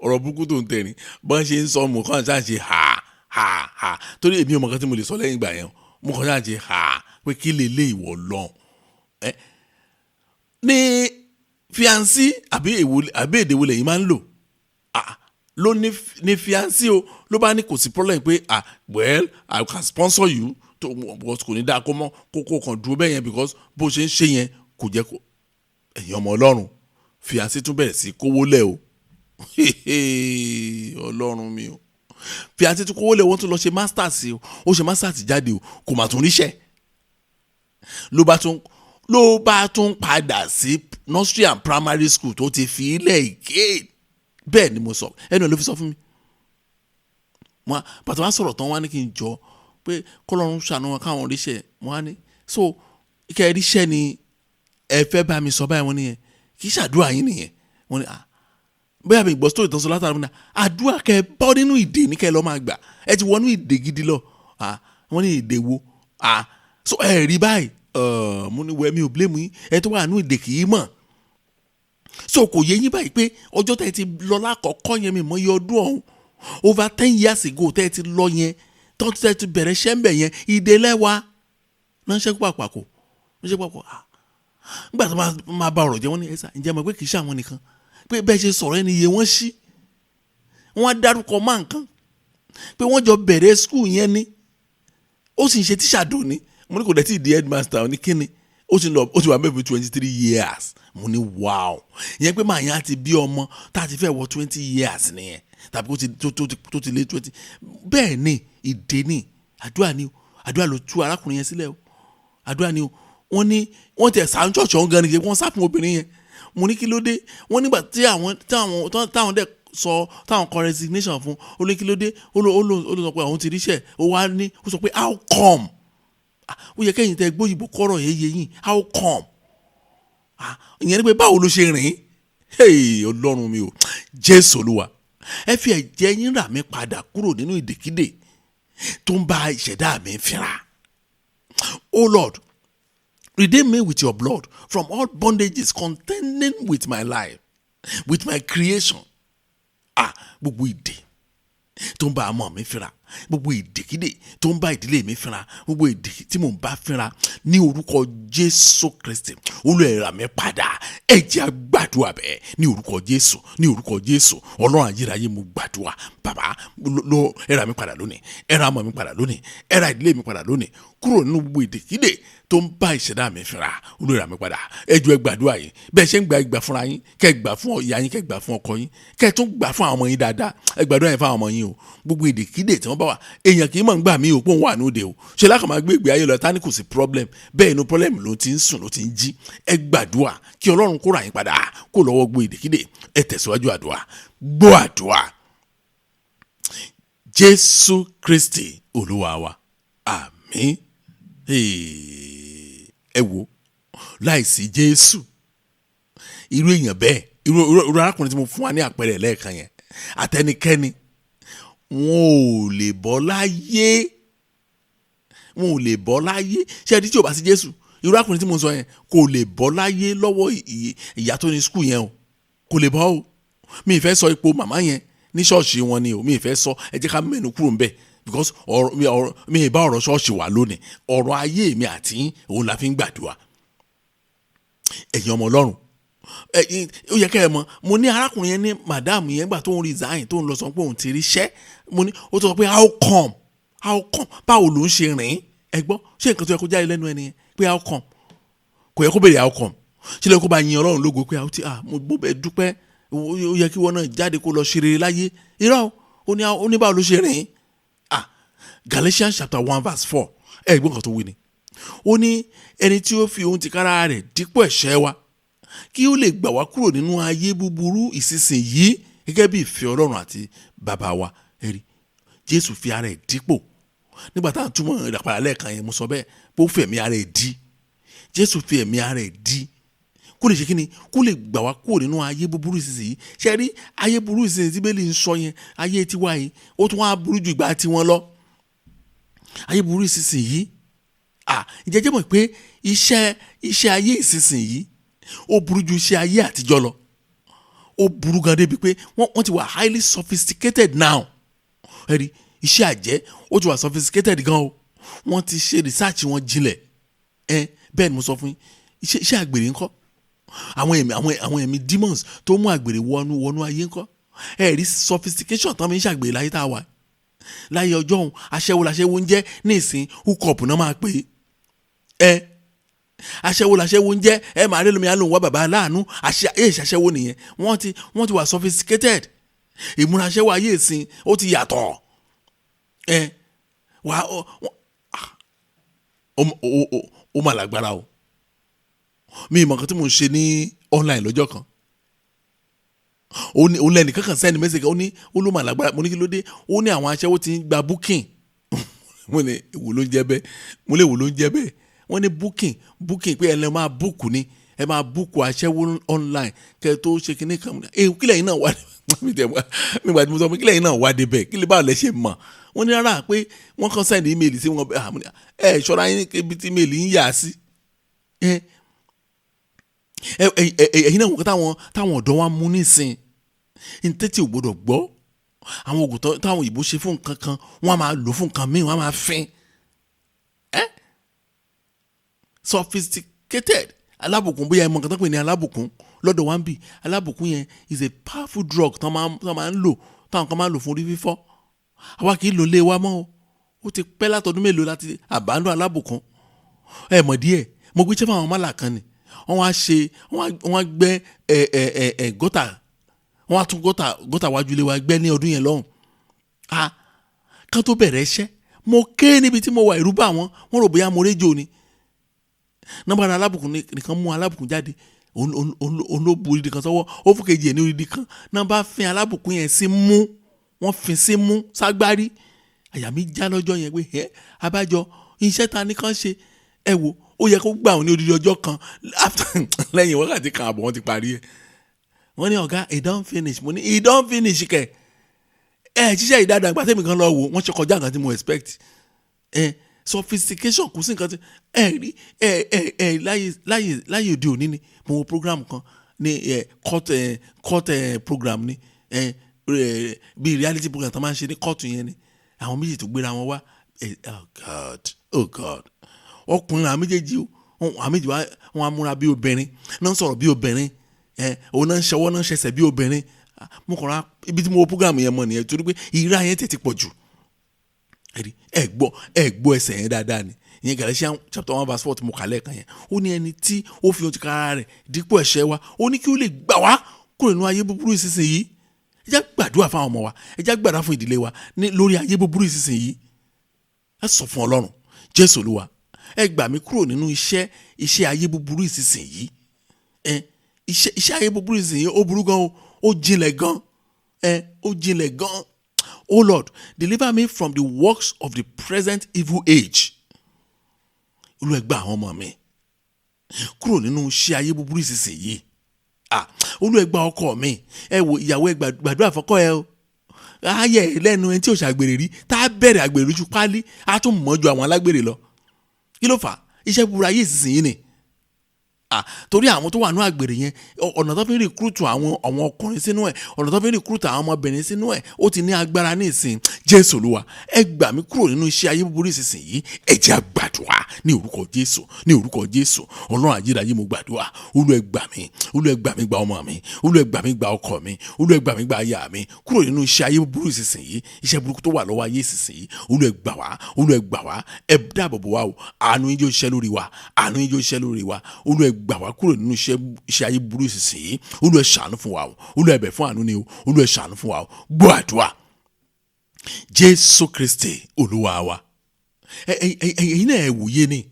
ọ̀rọ̀ burúkú tó ń tẹ̀ ni. Bọ́n ṣe ń sọ, mo kàn ṣáà ṣe ha ha ha, torí èmi ò mọ̀ kan tí mo lè sọ lẹ́yìn ìgbà yẹn. Mo kàn ṣáà ṣe ha pé kí lè lé ìwọ lọ. Ẹ ní fiancé àbí èdè wo lẹ́yìn máa ń lò? Ló ní fiancé o, ló bá ní kò sí problem pé well, I can sponsor you to, because kò ní dáa kó mọ́ kókó kan dúró bẹ́ẹ̀ yẹn, because bó ṣe ń ṣe yẹn kò jẹ́ kó. Ẹ̀yin ọmọ Ọlọ́run, fiancé tún bẹ̀rẹ̀ sí kówó lẹ̀ o. Ọlọ́run mi o, fiancé tún kówó lẹ̀. Wọ́n tún lọ ṣe masters o. Ó ṣe masters jáde o, kò mà tún ríṣẹ́. Ló bá tún padà sí nursery and primary school tó ti fi ilẹ̀ again. Bẹ́ẹ̀ ni mo sọ, ẹnu ẹ̀ ló fi sọ fún mi. Wọn pàtó wá sọ̀rọ̀ tán, wá ní kí n jọ pé kọ́lọ́run ṣàánú wọn káwọn ríṣẹ́. Wọn á ní so kẹ́ ẹ ríṣẹ́ ni ẹ fẹ́ bá mi sọ báyìí? Wọ́n nìyẹn kì í ṣàdúrà yín nìyẹn. Wọ́n ní bóyá mi gbọ́ story tán sọ látara mi náà, àdúrà kẹ́ ẹ bọ́ nínú ìdè ní kẹ́ ẹ lọ́ máa gbà. Ẹ ti wọnú ìdè gidi lọ. Wọ́n ní ìdè wo? So ẹ rí báyìí. Mo ní wẹ́ mi ò blame yín, ẹ tó wà nínú ìdè kì í mọ̀. So kò yé yín báyìí pé ọjọ́ tẹ́ ẹ ti lọ lákọ̀ọ́kọ́ yẹn, mi mọ̀ iye ọdún ọ̀hún, over 10 years ago tẹ́ ẹ ti lọ yẹn, tọ́ tẹ́ ẹ ti bẹ̀rẹ̀ ṣẹ́ńbẹ̀ yẹn, ìdè lẹ́wà náà ṣẹ́kù pàpàkò ń ṣe pàpọ̀. Nígbà tó máa bá ọ̀rọ̀ jẹ́, wọ́n ní ẹ̀sà ǹjẹ́ mọ̀ pé kì í ṣe àwọn nìkan, pé bẹ́ẹ̀ ṣe sọ̀rọ̀ ẹni iye wọ́n ṣí. Wọ́n á dárúkọ máa nǹkan pé wọ́n jọ bẹ̀rẹ̀ school yẹn ni, ó sì ń ṣe tíṣà dòní. Mo ní kò dẹ̀ tí ì di headmaster ní kíni, ó ti lọ, ó ti wà mẹ́fì 23 years. Mo ní wow, ìyẹn pé màá yẹn á ti bí ọmọ tá a ti fẹ́ wọ 20 years nìyẹn, tàbí tó ti lé 20. Bẹ́ẹ̀ ni ìdè ni. Àdúrà ni o, àdúrà ló tú arákùnrin yẹn sílẹ̀ o, àdúrà ni o. Wọ́n ní wọ́n tẹ̀ sáà ń ṣọ̀ṣọ̀ ọ̀hún gan ni wọ́n sá fún obìnrin yẹn. Mo ní kí ló dé? Wọ́n nígbà tí àwọn táwọn táwọn dẹ̀ sọ, táwọn kọ resignation fún, ó ní kí ló dé? Ó ló sọ pé àwọn ti ríṣẹ́. Ó wá ní ó sọ pé how come? Ó yẹ kẹ́yìn tẹ gbóyìnbó kọ́rọ̀ yẹn yé yín. How come? Ìyẹn ni pé báwo ló ṣe rìn? Hey, Ọlọ́run mi o, Jésù Olúwa, ẹ fi ẹ̀jẹ̀ yín rà mí padà kúrò nínú ìdèkídè tó ń bá ìṣẹ̀dá mi fínra. Oh Lord, redeem me with your blood from all bondages contending with my life, with my creation. Gbogbo ìdè tó ń bá ọmọ mi fínra, gbogbo ìdèkídè tó ń bá ìdílé mi fínra, gbogbo ìdè tí mò ń bá fínra, ní orúkọ Jésù Kristi, Olúwa, ẹ rà mí padà. Ẹ jẹ́ á gbàdúrà bẹ́ẹ̀ ní orúkọ Jésù, ní orúkọ Jésù. Ọlọ́run ayérayé, mo gbàdúrà, bàbá, lọ ẹ rà mí padà lónìí, ẹ rà ọmọ mi padà lónìí, ẹ rà ìdílé mi padà lónìí kúrò nínú gbogbo ìdèkídè tó ń bá ìṣẹ̀dá mi fínra. Olúwa, ẹ rà mí padà. Ẹ jọ̀ọ́, ẹ gbàdúrà yìí. Bẹ́ẹ̀ ṣe ń gba ìgbà fúnra yín, kẹ́ gbà fún ìyá yín, kẹ́ gbà fún ọkọ yín, kẹ́ tún gbà fún àwọn ọmọ yín dáadáa. Ẹ gbàdúrà yẹn fún àwọn ọmọ yín o. Gbogbo ìdèkídè tí wọ́n bá wà, èèyàn kì í mọ̀ ń gbà mí o pé òun wà ní òde o. Ṣe lákàn máa gbé ìgbé ayé lọ, tá ní kò sí problem. Bẹ́ẹ̀ inú problem ló ti ń sùn, ló ti ń jí. Ẹ gbàdúrà kí Ọlọ́run kó rà yín padà kó lọ́wọ́ gbogbo ìdèkídè. Ẹ tẹ̀síwájú àdúrà. Gbọ́ àdúrà, Jésù Kristi Olúwa wa, àmín. Ẹ wo, láìsí Jésù, irú èèyàn bẹ́ẹ̀, irú arákùnrin tí mo fún wa ní àpẹẹrẹ lẹ́ẹ̀kan yẹn, àtẹnikẹ́ni, wọn ò lè bọ́ láyé, wọn ò lè bọ́ láyé. Ṣé ẹni tí ò bá sí Jésù, irú arákùnrin tí mo sọ yẹn kò lè bọ́ láyé lọ́wọ́ ìyá tó ní school yẹn o, kò lè bọ́ o. Mi ì fẹ́ sọ ipò màmá yẹn ní ṣọ́ọ̀ṣì wọn ni o, mi ì fẹ́ sọ. Ẹ jẹ́ ká mẹ́nu kúrò ńbẹ̀, because ọ̀rọ̀ mi ì bá ọ̀rọ̀ ṣọ́ọ̀ṣì wà lónìí. Ọ̀rọ̀ ayé mi àti yín, òun la fi ń gbàdúrà. Ẹ̀yin ọmọ Ọlọ́run, ó yẹ kẹ́ ẹ mọ̀. Mo ní arákùnrin yẹn ní madam yẹn gbà tó ń resign, tó ń lọ sọ pé òun ti ríṣẹ́. Mo ní ó tó sọ pé how come, how come, báwo ló ń ṣe rìn? Ẹ gbọ́, ṣé nǹkan tó yẹ kó jáde lẹ́nu ẹni yẹn pé how come? Kò yẹ kó béèrè how come. Ṣé lè kó bá yin Ọlọ́run lógo pé àwọn tí mo bó bẹ dúpẹ́, ó yẹ kí wọ́n náà jáde kó lọ ṣe rere láyé? Irọ́, ó ní báwo ló ṣe rìn? Galatians chapter 1 verse 4, ẹ gbọ́ nǹkan tó wí ni. Ó ní ẹni tí ó fi ohun tìkára rẹ̀ dípò ẹ̀ṣẹ̀ wa, kí ó lè gbà wá kúrò nínú ayé búburú ìsinsìnyí, gẹ́gẹ́ bí ìfẹ́ Ọlọ́run àti bàbá wa. Ẹ̀rí Jésù fi ara ẹ̀ dípò. Nígbà tá à ń túmọ̀ ìràpadà lẹ́ẹ̀kan yẹn, mo sọ bẹ́ẹ̀ pé ó fi ẹ̀mí ara ẹ̀ dí. Jésù fi ẹ̀mí ara ẹ̀ dí Kó lè ṣe kíni? Kó lè gbà wá kúrò nínú ayé búburú ìsinsìnyí. Ṣe rí ayé burú ìsinsìnyí tí Bíbélì ń sọ yẹn, ayé tiwa yìí, ó tún wá burú ju ìgbà tiwọn lọ. Ayé burú ìsinsìnyí, ǹjẹ́ jẹ́ mọ̀ pé iṣẹ́ ayé ìsinsìnyí ó burú ju iṣẹ́ ayé àtijọ́ lọ? Ó burú gan débi pé wọ́n ti wà highly sophisticated now. Ẹ rí iṣẹ́ àjẹ́, ó ti wà sophisticated gan o. Wọ́n ti ṣe research wọn jinlẹ̀. Ẹ bẹ́ẹ̀ ni mo sọ fún yín. Iṣẹ́ àgbèrè ńkọ́? Àwọn ẹ̀mí demons tó mú àgbèrè wọnú ayé ńkọ́? Ẹ rí sophistication tán mi ń ṣàgbèrè láyé tá a wà. Láyé ọjọ́ òun, aṣẹ́wó làṣẹ́wó ń jẹ́. Ní ìsìn, hookup náà máa pè é. Ẹ aṣẹ́wó làṣẹ́wó ń jẹ́. Ẹ máa rí lómi àlóhùn wá bàbá aláàánú àṣẹ ẹ̀ ṣàṣẹ́wó nìyẹn. Wọ́n ti wà sophisticated. Ìmúra aṣẹ́wó ayé ìsìn, ó ti yàtọ̀. Ẹ wà ó ó mà lágbára o. Mi ìmọ̀ kan tí mo ń ṣe ní online lọ́jọ́ kan, ó ní òun lẹ́nìkan kan send message, ó ní ó ló mà lágbára. Mo ní, kí ló dé? Ó ní àwọn aṣẹ́wó ti ń gba booking. Mo ní, èwo ló ń jẹ́ bẹ́ẹ̀? Mo lè, èwo ló ń jẹ́ bẹ́ẹ̀? Wọ́n ní booking, booking, pé ẹ lè máa book ni, ẹ máa book aṣẹ́wó online kẹ́ ẹ tó ṣe kinní kan. Ẹ kílẹ̀ yín náà wá mi tẹ̀ mi gbà tí mo sọ pé kílẹ̀ yín náà wá débẹ̀, kílẹ̀ báwo lẹ ṣe mọ̀? Wọ́n ní rárá, pé wọ́n kàn send email sí wọn. Ẹ ṣọ́ra yín ibi tí email yín yà sí. Ẹ ẹ̀yin náà wọ́n táwọn ọ̀dọ́ wa mú nísìn ntẹ́tí ò gbọ́dọ̀ gbọ́. Àwọn oògùn táwọn òyìnbó ṣe fún nǹkan kan, wọ́n á máa lò fún nǹkan míì, wọ́n á máa fín ẹ́. Sophisticated. Alábùkún, bóyá ẹ mọ nǹkan tó pè ní alábùkún lọ́dọ̀ wa ń bì. Alábùkún yẹn is a powerful drug tán máa ń lò, táwọn kan máa ń lò fún orí fífọ́. Àwa kì í lò lé wa mọ́ o. Ó ti pẹ́ látọdún mélòó láti àbádùn alábùkún. Ẹ mọ̀ díẹ̀, mo gbé iṣẹ́ fún àwọn mọ́là kan ni. Wọ́n wá ṣe, wọ́n wá gbẹ́ ẹ ẹ ẹ ẹ gọ́tà, wọ́n wá tún gọ́tà wájú ilé wa gbẹ́ ní ọdún yẹn lọ́hùn. A kán tó bẹ̀rẹ̀ iṣẹ́, mo ké níbi tí mo wà, ìrú bá wọn, wọ́n rò bóyá mo réjò ni. Nọ́mbà alábùkún nìkan mú alábùkún jáde, òun ló bu odidi kan sọ́wọ́, ó fún kejì ẹ̀ ní odidi kan náà. Bá fin alábùkún yẹn sí mú, wọ́n fin sí mú ságbárí. Àyà mi já lọ́jọ́ yẹn pé ẹ abájọ iṣẹ́ ta ní kàn ṣe. Ẹ wo, ó yẹ kó gbà wọn ní odidi ọjọ́ kan, lẹ́yìn wákàtí kan àbọ̀ wọ́n ti parí ẹ̀. Wọ́n ní, "Ọ̀gá, e don finish." Mo ní, "E don finish kẹ̀? Ẹ ṣiṣẹ́ ìdáadáa." Ìgbà tẹ́mi kan lọ wò, wọ́n ṣe kọjá nǹkan tí mo expect. Ẹ sophistication kò sí nǹkan tí ẹ rí ẹ ẹ ẹ láyé láyé láyé òde òní ni. Mo wo program kan ní ẹ court program ni, ẹ ẹ bí reality program tó máa ń ṣe ní court yẹn ni. Àwọn méjì tó gbéra wọn wá, oh God, oh God, ọkùnrin àwọn méjèèjì o. Àwọn méjì wọn á múra bí obìnrin náà, ń sọ̀rọ̀ bí obìnrin, ẹ òun náà ń ṣọwọ́ náà, ń ṣẹṣẹ̀ bí obìnrin. Mo kàn ra ibi tí mo wo program yẹn mọ̀ nìyẹn, torí pé ìrírí yẹn tètè pọ̀ jù. Ẹ gbọ́, ẹ gbọ́ ẹsẹ̀ yẹn dáadáa ni. Ìyẹn Galatians chapter 1 verse 4 tí mo kà lẹ́ẹ̀kan yẹn. Ó ní ẹni tí ó fi ohun tìkára rẹ̀ dípò ẹ̀ṣẹ̀ wa, ó ní kí ó lè gbà wá kúrò nínú ayé búburú ìsinsìnyí. Ẹ jẹ́ gbàdúrà fún àwọn ọmọ wa, ẹ jẹ́ gbàdúrà fún ìdílé wa ní lórí ayé búburú ìsinsìnyí. Ẹ sọ fún Ọlọ́run, "Jésù Olúwa, ẹ gbà mí kúrò nínú iṣẹ́ ayé búburú ìsinsìnyí." Ẹ iṣẹ́ ayé búburú ìsinsìnyí, ó burú gan o, ó jinlẹ̀ gan, ẹ ó jinlẹ̀ gan. Oh Lord, deliver me from the works of the present evil age. Olúwa, gba àwọn ọmọ mi kúrò nínú iṣẹ́ ayé búburú ìsinsìnyí. Ah, Olúwa, gba ọkọ mi. Ẹ wo ìyàwó, ẹ gbàdúrà fọ́kọ ẹ o. Ayẹ ẹ lẹ́nu, ẹni tí ò ṣàgbèrè rí tá a bẹ̀rẹ̀ àgbèrè lójú pálí, á tún mọ̀ ju àwọn alágbèrè lọ. Kí ló fà á? Iṣẹ́ búburú ayé ìsinsìnyí ni. Ah, torí àwọn tó wà ní àgbèrè yẹn, ọ̀nà tó fi ń recruit àwọn ọkùnrin sínú ẹ̀, ọ̀nà tó fi ń recruit àwọn ọmọbìnrin sínú ẹ̀, ó ti ní agbára ní ìsìn. Jésù Olúwa, ẹ gbà mí kúrò nínú iṣẹ́ ayé búburú ìsinsìnyí. Ẹ jẹ́ á gbàdúrà ní orúkọ Jésù, ní orúkọ Jésù. Ọlọ́run àjídáyé, mo gbàdúrà. Olúwa, ẹ gbà mí. Olúwa, ẹ gbà mí, gba ọmọ mi. Olúwa, ẹ gbà mí, gba ọkọ mi. Olúwa, ẹ gbà mí, gba aya mi kúrò nínú iṣẹ́ ayé búburú ìsinsìnyí, iṣẹ́ burúkú tó wà lọ́wọ́ ayé ìsinsìnyí. Olúwa, ẹ gbà wá. Olúwa, ẹ gbà wá. Ẹ dáàbò bò wá o. Àánú yín jọ̀ọ́ ṣiṣẹ́ lórí wa. Àánú yín jọ̀ọ́ ṣiṣẹ́ lórí wa. Olúwa, ẹ gbà wá kúrò nínú iṣẹ́ ayé búburú ìsinsìnyí. Olúwa, ẹ ṣàánú fún wa o. Olúwa, ẹ bẹ̀ fún àánú ni o. Olúwa, ẹ ṣàánú fún wa o. Gbọ́ àdúrà, Jésù Kristi Olúwa wa. Ẹ ẹ ẹ ẹ̀yin náà, ẹ wòye ni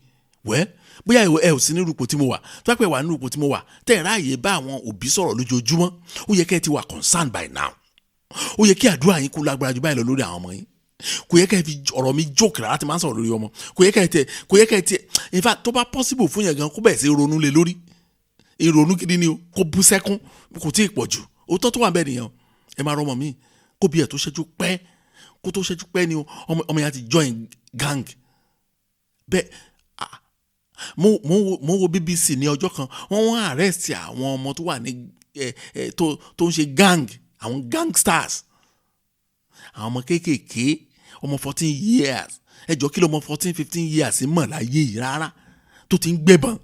wẹ́, bóyá ẹ ò sí ní irúpò tí mo wà. Tó bá pẹ́ wà ní irúpò tí mo wà, tẹ́ ẹ ráàyè bá àwọn òbí sọ̀rọ̀ lójoojúmọ́, ó yẹ kẹ́ ẹ ti wà concerned by now. Ó yẹ kí àdúrà yín kó lágbára jù báyìí lọ lórí àwọn ọmọ yín. Kò yẹ kẹ́ ẹ fi ọ̀rọ̀ mi joke rárá tí máa ń sọ̀rọ̀ lórí ọmọ. Kò yẹ kẹ́ ẹ tẹ, kò yẹ kẹ́ ẹ tẹ. In fact, tó bá possible fún yẹn gan, kó bẹ̀rẹ̀ sí ronú lé lórí. Ìrònú gidi ni o, kó bú sẹ́kún kò tí ì pọ̀ jù. Òótọ́ tó wà bẹ́ẹ̀ nìyẹn o. Ẹ máa rọmọ mi kó bí ẹ̀ tó ṣẹ́jú pẹ́, kó tó ṣẹ́jú pẹ́ ni o, ọmọ yẹn á ti join gang bẹ́ẹ̀. Ah, mo wo BBC ní ọjọ́ kan, wọ́n arrest àwọn ọmọ tó wà ní ẹ ẹ tó ń ṣe gang, àwọn gangsters, àwọn ọmọ kéékèèké, ọmọ 14 years. Ẹ jọ, kí ló ọmọ 14, 15 years mọ̀ láyé yìí rárá tó ti ń gbébọn,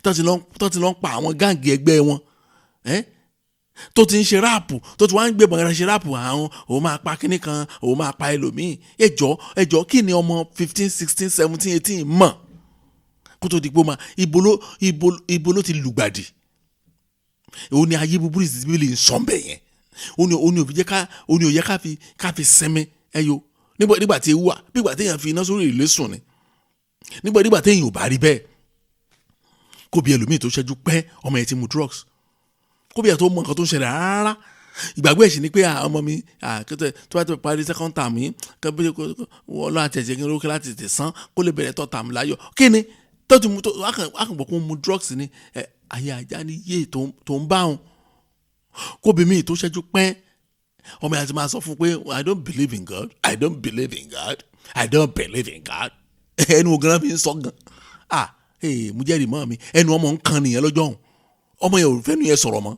tó ti lọ ń pa àwọn gang ẹgbẹ́ wọn, ẹ́ tó ti ń ṣe rap, tó ti wá ń gbébọn rẹ ṣe rap, àwọn òun máa pa kínní kan, òun máa pa ẹlòmíì? Ẹ jọ, ẹ jọ, kí ni ọmọ 15, 16, 17, 18 mọ̀ kó tó di pé ó máa ibo ló ti lùgbàdì? Òun ni ayé búburú ìsìnkú ń sọ bẹ́ẹ̀ yẹn. Òun ni òfin jẹ́ ká, òun ni òye ká fi sinmi. Ẹ yo, nígbà tí ewu wà, bí ìgbà téèyàn fi iná sórí ìlé sùn ni, nígbà téèyàn ò bá rí bẹ́ẹ̀, kó bí ẹlòmíì tó ṣẹ́jú pẹ́, ọmọ yẹn ti mu drugs, kó bí ẹ tó mọ nǹkan tó ń ṣẹlẹ̀ rárá. Ìgbàgbọ́ ẹ̀ sì ni pé, ah, ọmọ mi, ah, kí tó bá ti parí second term yìí, kí wọ́n lọ́ àtẹ̀jẹ́ kí n lókè láti tètè san kó lè bẹ̀rẹ̀ third term láyọ̀. Kí ni tó ti mu tó akàn gbọ́ kó mu drugs ni ẹ ayé ajá ni yé tó ń bá òun. Kó bí mi tó ṣẹ́jú pẹ́, ọmọ yẹn ti máa sọ fún pé, "I don't believe in God, I don't believe in God, I don't believe in God." Ẹnu ògùn fi ń sọ gan. Ah, ee, mo jẹ́rìí mọ́ mi, ẹnu ọmọ ń kan nìyẹn lọ́jọ́ òun. Ọmọ yẹn ò fẹ́nu yẹn sọ̀rọ̀ mọ́.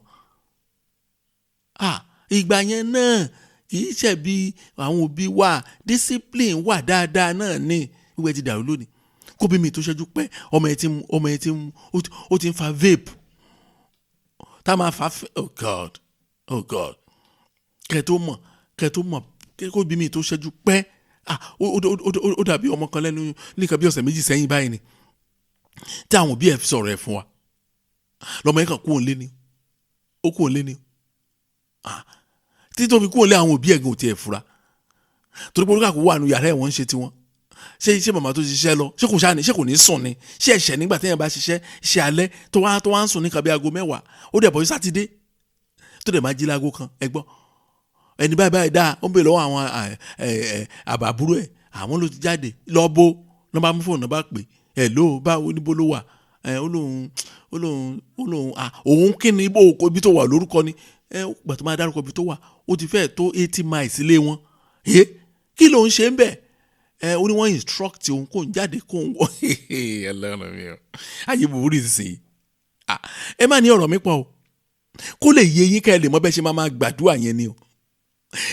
Ah, ìgbà yẹn náà kì í ṣe bí àwọn òbí wa, discipline wà dáadáa náà ní wíwẹ́ ti dàrú lónìí. Kó bí mi tó ṣẹ́jú pẹ́, ọmọ yẹn ti ń ó ti ń fa vape tá a máa fa. Oh God, oh God! Kẹ́ tó mọ̀, kó bí mi tó ṣẹ́jú pẹ́, ah, ó dàbí ọmọ kan lẹ́nu nìkan bí ọ̀sẹ̀ 2 sẹ́yìn báyìí ni tí àwọn òbí ẹ̀ fi sọ̀rọ̀ ẹ̀ fún wa. Lọ́mọ yẹn kàn kú òun lé ni, ó kú òun lé ni. Ah, títí tó fi kú òun lé, àwọn òbí ẹ̀ gan ò tiẹ̀ fura, torí pé olúkàkú wà nù yàrá ẹ̀, wọ́n ń ṣe tiwọn. Ṣé màmá tó ṣiṣẹ́ lọ, ṣé kò ṣáà ní, ṣé kò ní sùn ni? Ṣé ẹ̀ṣẹ̀ nígbà téèyàn bá ṣiṣẹ́ ṣe alẹ́ tó wá ń sùn ní kan bí aago 10, ó dẹ̀ bọ́ sí Sátidé, tó dẹ̀ máa jí láago 1? Ẹ gbọ́, ẹni báyìí báyìí dáa, ó ń bèèrè lọ́wọ́ àwọn àbàbúrò ẹ̀, àwọn ló ti jáde lọ bó lọ́ bá mú fóònù náà bá pè ẹ̀ ló báwo, níbo ló wà? Ẹ ó lóun à òun kí ni ibo ibi tó wà lórúkọ ni ẹ gbà tó máa dárúkọ ibi tó wà, ó ti fẹ́ẹ̀ tó 80 miles ilé wọn. Ẹ kí ló ń ṣe ń bẹ̀? Ẹ ó ní wọ́n instruct òun kó ń jáde kó ń wọ́. Ẹlẹ́rìn mi o, ayé búburú ìsinsìnyí. Ẹ má ní ọ̀rọ̀ mi pọ̀ o, kó lè yé yín, kẹ́ ẹ lè mọ bẹ́ẹ̀ ṣe máa máa gbàdúrà yẹn ni o.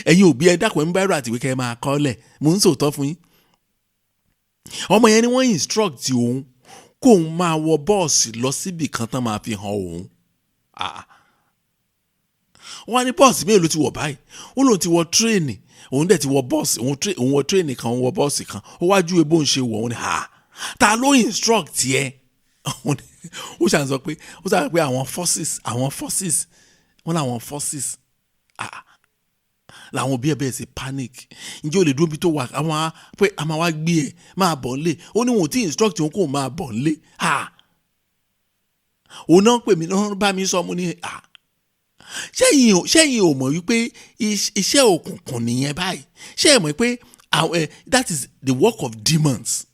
Ẹ̀yin òbí, ẹ dákun, ẹ ń bá ẹ̀rọ àtìwé kẹ́ ẹ máa kọ́ lẹ̀. Mò ń sòótọ́ fún yín. Ọmọ yẹn ni wọ́n instruct òun kóun máa wọ bọ́ọ̀sì lọ síbì kan tán máa fi hàn òun. Wọ́n á ní bọ́ọ̀sì mélòó ló ti wọ̀ báyìí? Ó lóun ti wọ train, òun dẹ̀ ti wọ bọ́ọ̀sì, òun wọ train kan, òun wọ bọ́ọ̀sì kan. Ó wá júwe bóun ṣe wọ̀. Òun ni, ha, ta ló instruct yẹ? Ó ṣàn sọ pé, ó sọ pé àwọn forces, wọ́n làwọn forces. Ah, làwọn òbí ẹ̀ bẹ̀rẹ̀ sí panic. Ǹjẹ́ o lè dúró bí tó wà? Àwọn pé a máa wá gbé ẹ̀, máa bọ̀ nílé. Ó ní wọn ò tí instruct òun kó máa bọ̀ nílé. Ah, òun náà pè mí náà bá mi sọ. Mo ní, ah, ṣẹ́yìn ò mọ̀ wípé iṣẹ́ òkùnkùn nìyẹn báyìí? Ṣé ẹ mọ̀ pé that is the work of demons?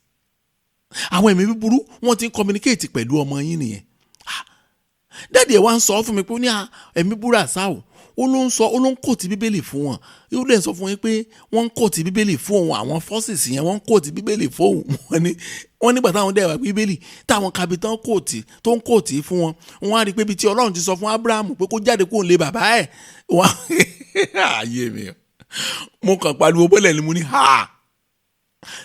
Àwọn ẹ̀mí búburú, wọ́n ti ń communicate pẹ̀lú ọmọ yín nìyẹn. Daddy ẹ̀ wá ń sọ fún mi pé ó ní ẹ̀mí búburú àṣà o. Ó ló ń sọ, ó ló ń quote Bíbélì fún wọn. Ó lè sọ fún yín pé wọ́n ń quote Bíbélì fún òun, àwọn forces yẹn, wọ́n ń quote Bíbélì fún òun. Wọ́n ní wọ́n nígbà táwọn dẹ̀ wá Bíbélì táwọn kabi tán quote tó ń quote fún wọn, wọ́n á rí i pé ibi tí Ọlọ́run ti sọ fún Abrahamu pé kó jáde kó lé bàbá ẹ̀ wọ́n. Ayé mi o, mo kàn pariwo bọ́lẹ̀ ni. Mo ní, ha,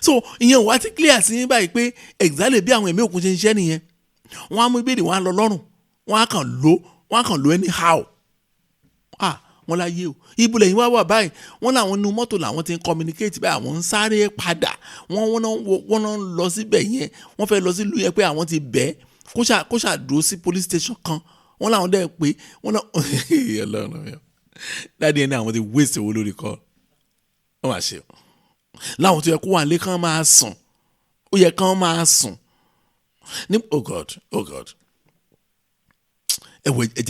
so ìyẹn wá ti clear sí yín báyìí pé exactly bí àwọn ẹ̀mí òkun ṣe ń ṣiṣẹ́ nìyẹn. Wọ́n á mú Bíbélì, wọ́n á lọ lọ́rùn, wọ́n á kàn lò anyhow. Ah, wọ́n láyé o, ibo lẹ́yìn wá wà báyìí? Wọ́n làwọn inú mọ́tò làwọn ti ń communicate báyìí, àwọn ń sáré padà. Wọ́n náà ń lọ síbẹ̀ yẹn, wọ́n fẹ́ lọ sí ìlú yẹn pé àwọn ti bẹ́ẹ̀ kó ṣà dúró sí police station kan. Wọ́n làwọn dẹ̀ pé wọ́n náà. Ọlọ́run mi o, daddy ẹni àwọn ti waste owó lórí kọ́. Wọ́n máa ṣe o, láwọn tó yẹ kó wà nílé kán máa sùn, ó yẹ kán máa sùn ní. Oh God, oh God! Ẹ wo, ẹ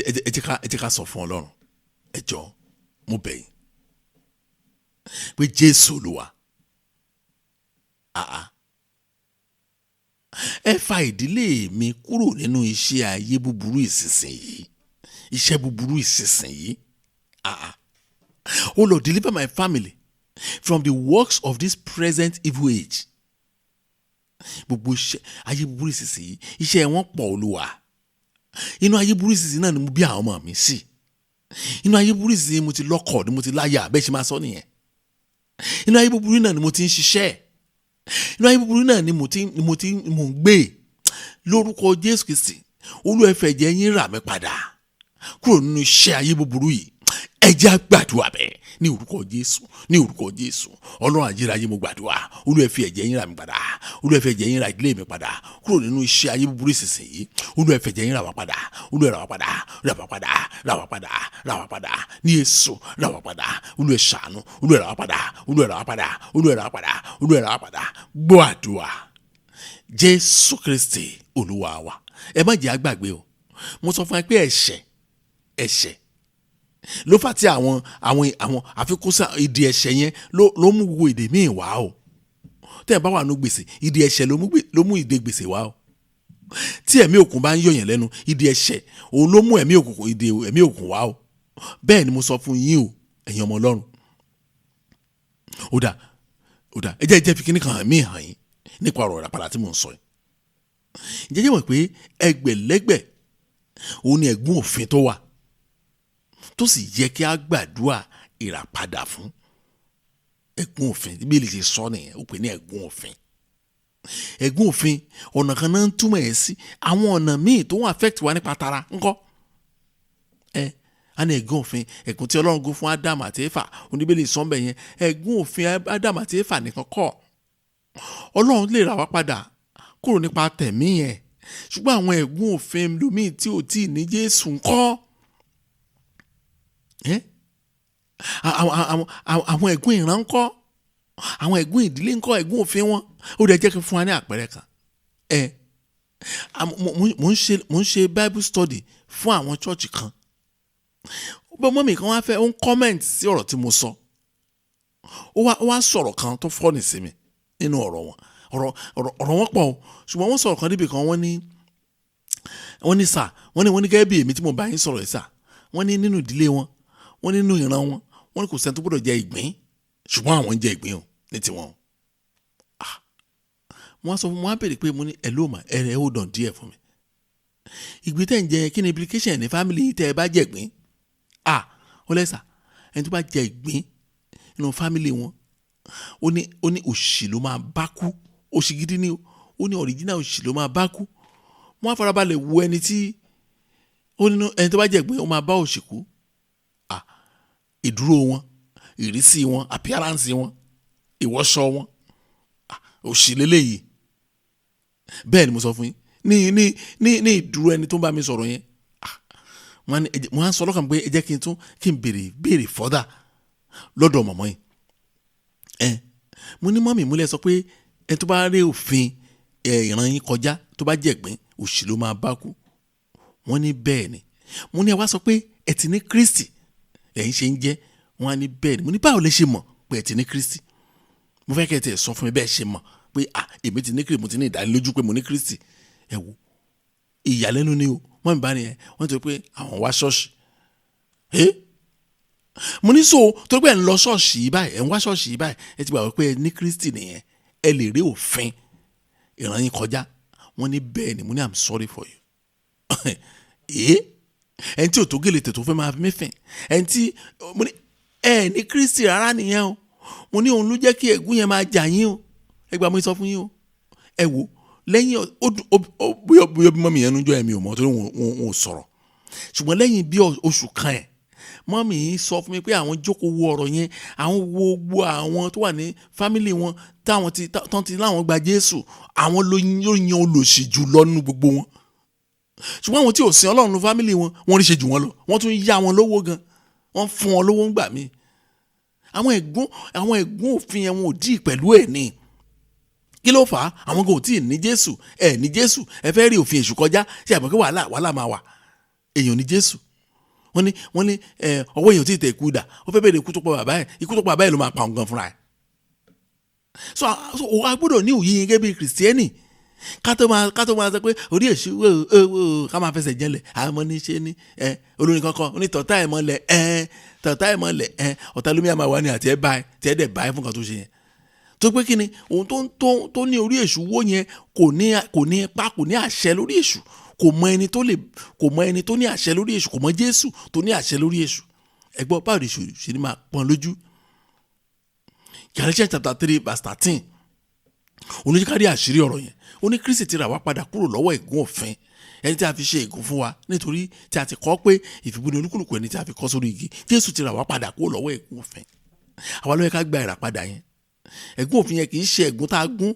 jẹ́ ká sọ fún Ọlọ́run. Ẹ jọ̀ọ́, mo bẹ̀ yín pé Jésù Olúwa, àá Ẹ fa ìdílé mi kúrò nínú iṣẹ́ ayé búburú ìsinsìnyí, iṣẹ́ búburú ìsinsìnyí. Ah ah. Oh Lord, deliver my family from the works of this present evil age. Gbogbo iṣẹ́ ayé búburú ìsinsìnyí, iṣẹ́ wọn pọ̀, Olúwa. Inú ayé búburú ìsinsìnyí náà ni mo bí àwọn ọmọ mi sí. Inú ayé búburú ìsinsìnyí mo ti lọ́kọ, ni mo ti láyà, bẹ́ẹ̀ ṣe máa sọ nìyẹn. Inú ayé búburú náà ni mo ti ń ṣiṣẹ́. Inú ayé búburú náà ni mo ti ni mo ti mo ń gbé. Lórúkọ Jésù Kristi, Olúwa, ẹ fẹ̀jẹ̀ yín rà mí padà kúrò nínú iṣẹ́ ayé búburú yìí. Ẹ jẹ́ á gbàdúrà bẹ́ẹ̀ ní orúkọ Jésù, ní orúkọ Jésù. Ọlọ́run ayérayé, mo gbàdúrà. Olúwa, ẹ fi ẹ̀jẹ̀ yín rà mí padà. Olúwa, ẹ fi ẹ̀jẹ̀ yín rà ìdílé mi padà kúrò nínú iṣẹ́ ayé búburú ìsinsìnyí. Olúwa, ẹ fẹ̀jẹ̀ yín rà wá padà. Olúwa, rà wá padà, rà wá padà, rà wá padà, rà wá padà ní Jésù, rà wá padà. Olúwa, ẹ ṣàánú. Olúwa, rà wá padà. Olúwa, rà wá padà. Olúwa, rà wá padà. Olúwa, rà wá padà. Gbọ́ àdúrà, Jésù Kristi Olúwa wa. Ẹ má jẹ́ á gbàgbé o, mo sọ fún ẹ pé ẹ̀ṣẹ̀ ló fà tí àwọn àfikún sí ìdí ẹ̀ṣẹ̀ yẹn ló mú gbogbo ìdè míì wá o. Tẹ́ ẹ bá wà nù gbèsè, ìdí ẹ̀ṣẹ̀ ló mú ìdè gbèsè wá o. Tí ẹ̀mí òkun bá ń yọ̀yàn lẹ́nu, ìdí ẹ̀ṣẹ̀ òun ló mú ẹ̀mí òkùnkùn, ìdè ẹ̀mí òkùnkùn wá o. Bẹ́ẹ̀ ni mo sọ fún yín o, ẹ̀yin ọmọ Ọlọ́run. Ó dà, ó dà, ẹ jẹ́ fi kíní kan hàn mí hàn yín nípa ọ̀rọ̀ ìràpadà tí mò ń sọ yìí. Ǹjẹ́ jẹ́ mọ̀ pé ẹgbẹ̀lẹ́gbẹ̀ òun ni ẹ̀gún òfin tó wà tó sì yẹ kí a gbàdúrà ìràpadà fún? Ẹ̀gún òfin, Bíbélì ṣe sọ nìyẹn, ó pè ní ẹ̀gún òfin. Ẹ̀gún òfin, ọ̀nà kan náà ń túmọ̀ ẹ̀ sí. Àwọn ọ̀nà míì tó ń affect wa nípa tara ńkọ́? Ẹ a ní ẹ̀gún òfin, ẹ̀gún tí Ọlọ́run gún fún Ádámù àti Éfà, oníbélé sọ́nbẹ̀ yẹn. Ẹ̀gún òfin Ádámù àti Éfà nìkan kọ́. Ọlọ́run lè rà wá padà kúrò nípa tẹ̀mí yẹn, ṣùgbọ́n àwọn ẹ̀gún òfin lómìn tí ò tí ì ní Jésù ńkọ́? Ẹ́ àwọn ẹ̀gún ìran ńkọ́? Àwọn ẹ̀gún ìdílé ńkọ́? Ẹ̀gún òfin wọn, ó dẹ̀ jẹ́ kí n fún wa ní àpẹẹrẹ kan. Ẹ mo ń ṣe Bible study fún àwọn church kan. Bọ́ mummy kan wá fẹ́ ó ń comment sí ọ̀rọ̀ tí mo sọ. Ó wá sọ̀rọ̀ kan tó funny sí mi nínú ọ̀rọ̀ wọn. Ọ̀rọ̀ wọn pọ̀ o, ṣùgbọ́n wọ́n sọ̀rọ̀ kan níbi kan. Wọ́n ní sà, wọ́n ní gẹ́gẹ́ bí èmi tí mo bá yín sọ̀rọ̀ yìí sà, wọ́n ní nínú ìdílé wọn, wọ́n nínú ìran wọn, wọ́n ní kò sẹ́ni tó gbọ́dọ̀ jẹ ìgbín, ṣùgbọ́n àwọn ń jẹ ìgbín o ní tiwọn. Ah, wọ́n sọ fún wọn, á béèrè pé, mo ní ẹ ló mà ẹ ẹ ó dàn díẹ̀ fún mi, ìgbín tẹ̀ ń jẹ, kí ni implication ní family tẹ́ ẹ bá jẹ ìgbín? Ah, ó lẹ́sà, ẹni tó bá jẹ ìgbín nínú family wọn, ó ní òṣì ló máa bá kú, òṣì gidi ni o. Ó ní original òṣì ló máa bá kú. Wọ́n á farabalẹ̀ wo ẹni tí ó nínú ẹni tó bá jẹ ìgbín, ó máa bá òṣì kú. Ah, ìdúró wọn, ìrísí wọn, appearance wọn, ìwọṣọ wọn, ah, òṣì lélẹ́yìí. Bẹ́ẹ̀ ni mo sọ fún yín ní ìdúró ẹni tó ń bá mi sọ̀rọ̀ yẹn. Ah, wọ́n á ní wọ́n á sọ lọ́kàn pé ẹ jẹ́ kí n tún kí n béèrè further lọ́dọ̀ mọ̀mọ́ yìí. Ẹ mo ní, mummy, múlẹ̀ sọ pé ẹ tó bá rí òfin ẹ ìran yín kọjá, tó bá jẹ̀gbín, òṣì ló máa bá kú. Wọ́n ní bẹ́ẹ̀ ni. Mo ní ẹ wá sọ pé ẹ ti ní Kristi ẹ̀yin ṣe ń jẹ́. Wọ́n á ní bẹ́ẹ̀ ni. Mo ní báwo lẹ ṣe mọ̀ pé ẹ ti ní Kristi? Mo fẹ́ kẹ́ ẹ tẹ̀ sọ fún mi bẹ́ẹ̀ ṣe mọ̀ pé, ah, èmi ti ní Kristi, mo ti ní ìdánilójú pé mo ní Kristi. Ẹ wo, ìyàlẹ́nu ni o. Wọ́n mi bá ní ẹ wọ́n ti pé àwọn wá ṣọ́ọ̀ṣì. Ẹ mo ní so torí pé ẹ ń lọ ṣọ́ọ̀ṣì yìí báyìí, ẹ ń wá ṣọ́ọ̀ṣì yìí báyìí, ẹ ti gbàgbọ́ pé ẹ ní Kristi nìyẹn, ẹ lè rí òfin ìran yín kọjá. Wọ́n ní bẹ́ẹ̀ ni. Mo ní I'm sorry for you. Ee, ẹni tí ò tó gèlè tètò fẹ́ máa fi mí fìn, ẹni tí mo ní ẹ ní Kristi rárá nìyẹn o. Mo ní òun ló jẹ́ kí ègún yẹn máa jà yín o. Ẹ gbà, mo sọ fún yín o. Ẹ wò, lẹ́yìn ó bóyá bí mummy yẹn ń jọ ẹ̀mí ò mọ̀ torí wọn ò sọ̀rọ̀, ṣùgbọ́n lẹ́yìn bí oṣù kan ẹ̀, mummy yìí sọ fún mi pé àwọn jókòó wo ọ̀rọ̀ yẹn, àwọn wo gbogbo àwọn tó wà ní family wọn táwọn ti tán ti láwọn gba Jésù, àwọn ló yan olòṣì jù lọ nínú gbogbo wọn, ṣùgbọ́n àwọn tí ò sin Ọlọ́run ní family wọn, wọ́n rí ṣe jù wọ́n lọ, wọ́n tún yá wọn lówó gan, wọ́n fún wọn lówó ń gbà mí. Àwọn ẹ̀gún òfin yẹn, wọn ò dí pẹ̀lú ẹ̀ ní kí ló fà á? Àwọn kan ò tí ì ní Jésù. Ẹ ní Jésù, ẹ fẹ́ rí òfin èṣù kọjá, ṣé àmọ́ kí wàhálà máa wà. Èèyàn ní Jésù, wọ́n ní ẹ ọwọ́ èèyàn tí ì tẹ̀ ikú dà, ó fẹ́ bẹ̀rẹ̀ ikú tó pa bàbá ẹ̀, ikú tó pa bàbá ẹ̀ ló máa pa òun gan fúnra ẹ̀. So a gbọ́dọ̀ ní òye yẹn gẹ́gẹ́ bí Kìrìsìtẹ́nì. Ká tó máa sọ pé orí èṣù wò ká máa fẹsẹ̀ jẹ́lẹ̀ àmọ́ ní ṣe ní ẹ olórin kankan onítọ̀tá ẹ̀ mọ́lẹ̀ ẹ tọ̀tá ẹ̀ mọ́lẹ̀ ẹ ọ̀tá lómi àmà wà ní àti ẹ báyìí tí ẹ dẹ̀ báyìí fún kan tó ṣe yẹn. Tó pé kí ni ohun tó ní orí èṣù wó yẹn kò ní ipa, kò ní àṣẹ lórí èṣù, kò mọ ẹni tó lè, kò mọ ẹni tó ní àṣẹ lórí èṣù, kò mọ Jésù tó ní àṣẹ lórí èṣù. Ẹ gbọ́ báwo ni èṣù ṣe ní máa pọ́n lójú. Galatians chapter 3 verse 13 oníkárí àṣírí ọ̀rọ̀ yẹn. Ó ní Kristi ti rà wá padà kúrò lọ́wọ́ ègún òfin, ẹni tí a fi ṣe ègún fún wa, nítorí tí a ti kọ́ pé ìfìbú ni olúkúlùkù ẹni tí a fi kọ́ sórí igi. Jésù ti rà wá padà kúrò lọ́wọ́ ègún òfin. Àwa ló yẹ ká gba ìràpadà yẹn. Ègún òfin yẹn kì í ṣe ègún tá a gún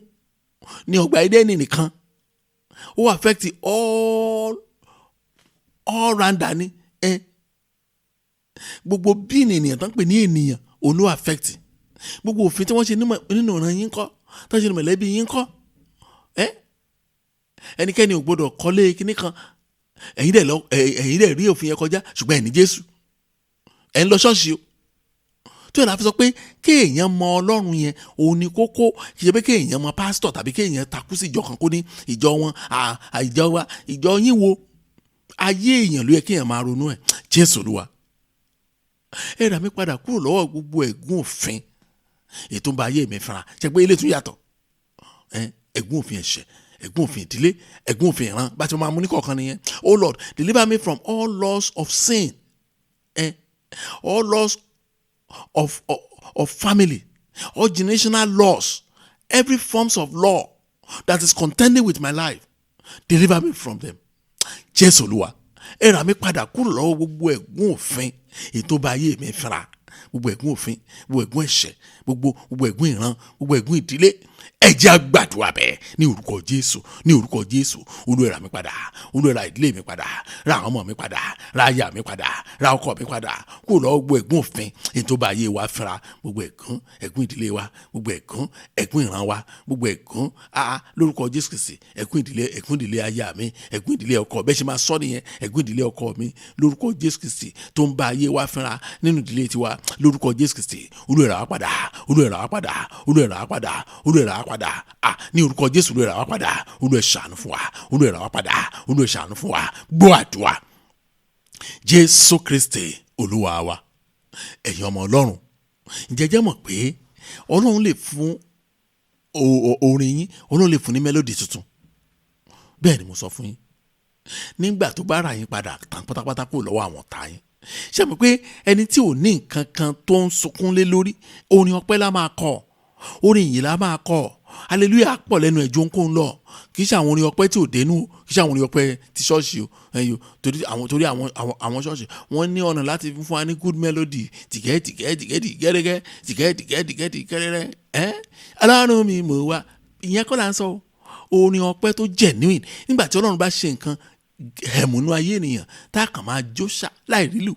ní ọgbà Édẹ́nì nìkan, ó affect all rounder ni. Gbogbo bí ènìyàn tó ń pè ní ènìyàn òun ló affect. Gbogbo òfin tí wọ́n ṣe nínú ìran yín kọ́, tó ṣe ní mọ̀lẹ́bí yín kọ́, ẹnikẹ́ni ò gbọ́dọ̀ kọ́lé kinní kan, ẹ̀yin dẹ̀ rí òfin yẹn kọjá, ṣùgbọ́n ẹ̀ ní Jésù, ẹ̀ ń lọ ṣọ́ọ̀ṣì o. Tó yẹ láti sọ pé kéèyàn mọ Ọlọ́run yẹn òun ni kókó, kì í ṣe pé kéèyàn mọ pásítọ̀ tàbí kéèyàn takú sí ìjọ kan kó ní ìjọ wọn, ìjọ wa, ìjọ yín wo. Ayé èèyàn ló yẹ kéèyàn máa ronú ẹ̀. Jésù Olúwa, ẹ rà mí padà kúrò lọ́wọ́ gbogbo ègún òfin ètò ń ba ayé mi fara. Ṣe pé ilé tún yàtọ̀, ègún òfin ẹ̀ṣẹ̀, ègún òfin ìdílé, ègún òfin ìran, bá ti máa mú ní kọ̀ọ̀kan nìyẹn. Oh Lord, deliver me from all laws of sin, all laws of family, all generational laws, every forms of law that is contending with my life, deliver me from them. Jésù Olúwa, ẹ rà mí padà kúrò lọ́wọ́ gbogbo ègún òfin ètò bá ayé mi fara, gbogbo ègún òfin, gbogbo ègún ẹ̀ṣẹ̀, gbogbo ègún ìran, gbogbo ègún ìdílé. Ẹ jẹ́ á gbàdúrà bẹ́ẹ̀ ní orúkọ Jésù, ní orúkọ Jésù. Olúwa rà mí padà, Olúwa rà ìdílé mi padà, rà àwọn ọmọ mi padà, rà aya mi padà, rà ọkọ mi padà kúrò lọ́wọ́ gbogbo ègún òfin ètò bá ayé wa fínra, gbogbo ègún, ègún ìdílé wa, gbogbo ègún, ègún ìran wa, gbogbo ègún lórúkọ Jésù Kristi, ègún ìdílé, ègún ìdílé aya mi, ègún ìdílé ọkọ, bẹ́ẹ̀ ṣe máa sọ nìyẹn, ègún ìdílé ọkọ mi lórúkọ Jésù Kristi tó ń bá ayé wa fínra nínú ìdílé tiwa lórúkọ Jésù Kristi. Olúwa rà wá padà, Olúwa rà wá padà, Olúwa rà wá padà, Olúwa rà wá padà, ní orúkọ Jésù. Olúwa rà wá padà, Olúwa ṣàánú fún wa, Olúwa rà wá padà, Olúwa ṣàánú fún wa. Gbọ́ àdúrà Jésù Kristi Olúwa wa. Ẹ̀yin ọmọ Ọlọ́run, ǹjẹ́ jẹ́ mọ̀ pé Ọlọ́run lè fún orin yín, Ọlọ́run lè fún ní mélòdì tuntun. Bẹ́ẹ̀ ni mo sọ fún yín. Nígbà tó bá rà yín padà tán pátápátá kúrò lọ́wọ́ àwọn ọ̀tá yín, ṣé mọ̀ pé ẹni tí ò ní nǹkan kan tó ń sunkún lé lórí, orin ọpẹ́ la máa kọ, orin ìyìn la máa kọ, hallelujah pọ̀ lẹ́nu ẹ̀jọ̀ ń kó ń lọ. Kì í ṣe àwọn orin ọpẹ́ tí ò dénú, kì í ṣe àwọn orin ọpẹ́ ti ṣọ́ọ̀ṣì o, ẹ̀yọ torí àwọn ṣọ́ọ̀ṣì wọ́n ní ọ̀nà láti fún wa ní good melody, tìkẹ́ tìkẹ́ tìkẹ́ tìkẹ́rẹ́kẹ́ tìkẹ́ tìkẹ́ tìkẹ́ tìkẹ́rẹ́rẹ́ ẹ́ Ọlọ́run mi mò wá. Ìyẹn kọ́ là ń sọ o. Orin ọpẹ́ tó genuine, nígbà tí Ọlọ́run bá ṣe nǹkan ẹ̀múnú ayé ènìyàn, tá a kàn máa jó ṣá láì rílù,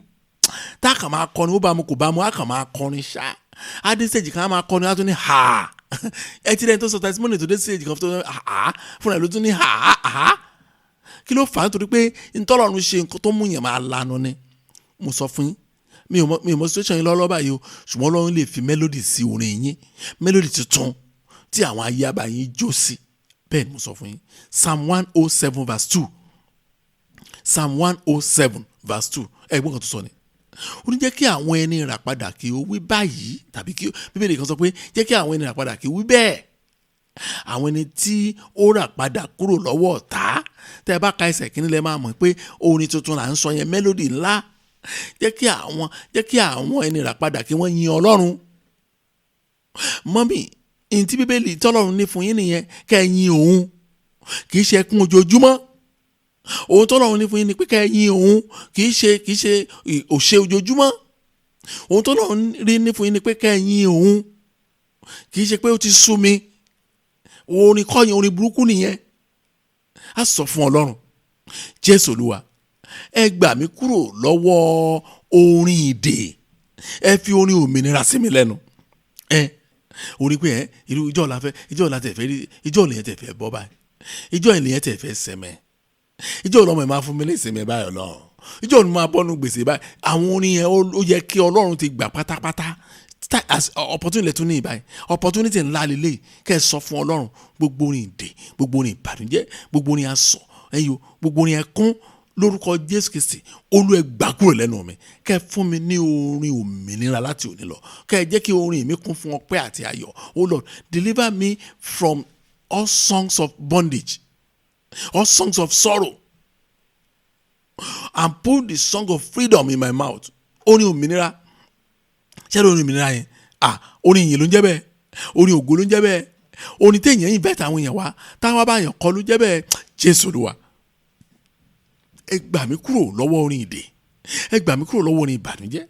tá a kàn máa kọrin, ó bá mu kò bá mu, á kàn máa kọrin ṣá. Adé stage kan á máa kọrin, á tún ní ha. Ẹ ti rẹ́ni tó sọ testimony tó dé stage kan tó ní ha, fúnra ẹ̀ ló tún ní ha ha. Kí ló fà á? Nítorí pé ntọ́lọ́run ṣe nǹkan tó mú yẹn máa lanu ni. Mo sọ fún yín, mi ò mọ situation yín lọ́wọ́ báyìí o, ṣùgbọ́n Ọlọ́run lè fi melody sí orin yín, melody tuntun tí àwọn ayé àbá yín jó sí. Bẹ́ẹ̀ ni mo sọ fún yín. Psalm 107 verse 2. Psalm 107 verse 2. Ẹ̀gbọ́n kan tó sọ ni. Ó ní jẹ́ kí àwọn ẹni rà padà kí ó wí báyìí, tàbí kí Bíbélì kan sọ pé jẹ́ kí àwọn ẹni rà padà kí ó wí bẹ́ẹ̀. Àwọn ẹni tí ó rà padà kúrò lọ́wọ́ ọ̀tá. Tẹ́ ẹ bá ka ẹsẹ̀ kínní lẹ máa mọ̀ pé orin tuntun là ń sọ yẹn, mélòdì ńlá. Jẹ́ kí àwọn ẹni rà padà kí wọ́n yin Ọlọ́run. Mọ́mì, ìyìn tí Bíbélì tọ́lọ́run ní fún yín nìyẹn, kẹ́ ẹ yin òun. Kì í ṣe ẹkún ojoojúmọ́. Ohun tọ́lọ́run ní fún yín ni pé kẹ́ ẹ yin òun, kì í ṣe òṣè ojoojúmọ́. Ohun tọ́lọ́run rí ní fún yín ni pé kẹ́ ẹ yin òun, kì í ṣe pé ó ti sú mi. Orin kọ́ yẹn, orin burúkú nìyẹn. A sọ fún Ọlọ́run, Jésù Olúwa, ẹ gbà mí kúrò lọ́wọ́ orin ìdè, ẹ fi orin òmìnira sí mi lẹ́nu. Ẹ orin pé irú ìjọ la fẹ́, ìjọ la tẹ̀ fẹ́ rí, ìjọ lèyẹn tẹ̀ fẹ́ bọ́ báyìí, ìjọ lèyẹn tẹ̀ fẹ́ sẹ́mẹ́, ìjọ ọlọ́mọ ẹ̀ máa fún mi léṣe mi báyọ̀ lọ, ìjọ ni máa bọ́nu gbèsè báyìí. Àwọn orin yẹn ó yẹ kí Ọlọ́run ti gbà pátápátá As opportunity lẹ́tún ní ìbáyìí, opportunity ńlá lélẹ̀, kẹ́ ẹ sọ fún Ọlọ́run gbogbo orin ìdè, gbogbo orin ìbànújẹ́, gbogbo orin asọ̀ ẹ̀yọ, gbogbo orin ẹkún, lórúkọ Jésù Kristi, Olú, ẹ gbà kúrò lẹ́nu mi. Kẹ́ ẹ fún mi ní orin òmìnira láti òní lọ. Kẹ́ ẹ jẹ́ kí orin mi kún fún ọpẹ́ àti ayọ̀. Oh Lord, deliver me from all songs of bondage, all songs of sorrow, and put the song of freedom in my mouth. Orin òmìnira. Ṣé orin òmìnira yẹn, ah, orin ìyìn ló ń jẹ́ bẹ́ẹ̀, orin ògo ló ń jẹ́ bẹ́ẹ̀, orin téèyàn yìí bẹ́ẹ̀ táwọn èèyàn wá táwọn bá yàn kọ́ ló jẹ́ bẹ́ẹ̀. Jésù Olúwa, ẹ gbà mí kúrò lọ́wọ́ orin ìdè, ẹ gbà mí kúrò lọ́wọ́ orin ìbànújẹ́,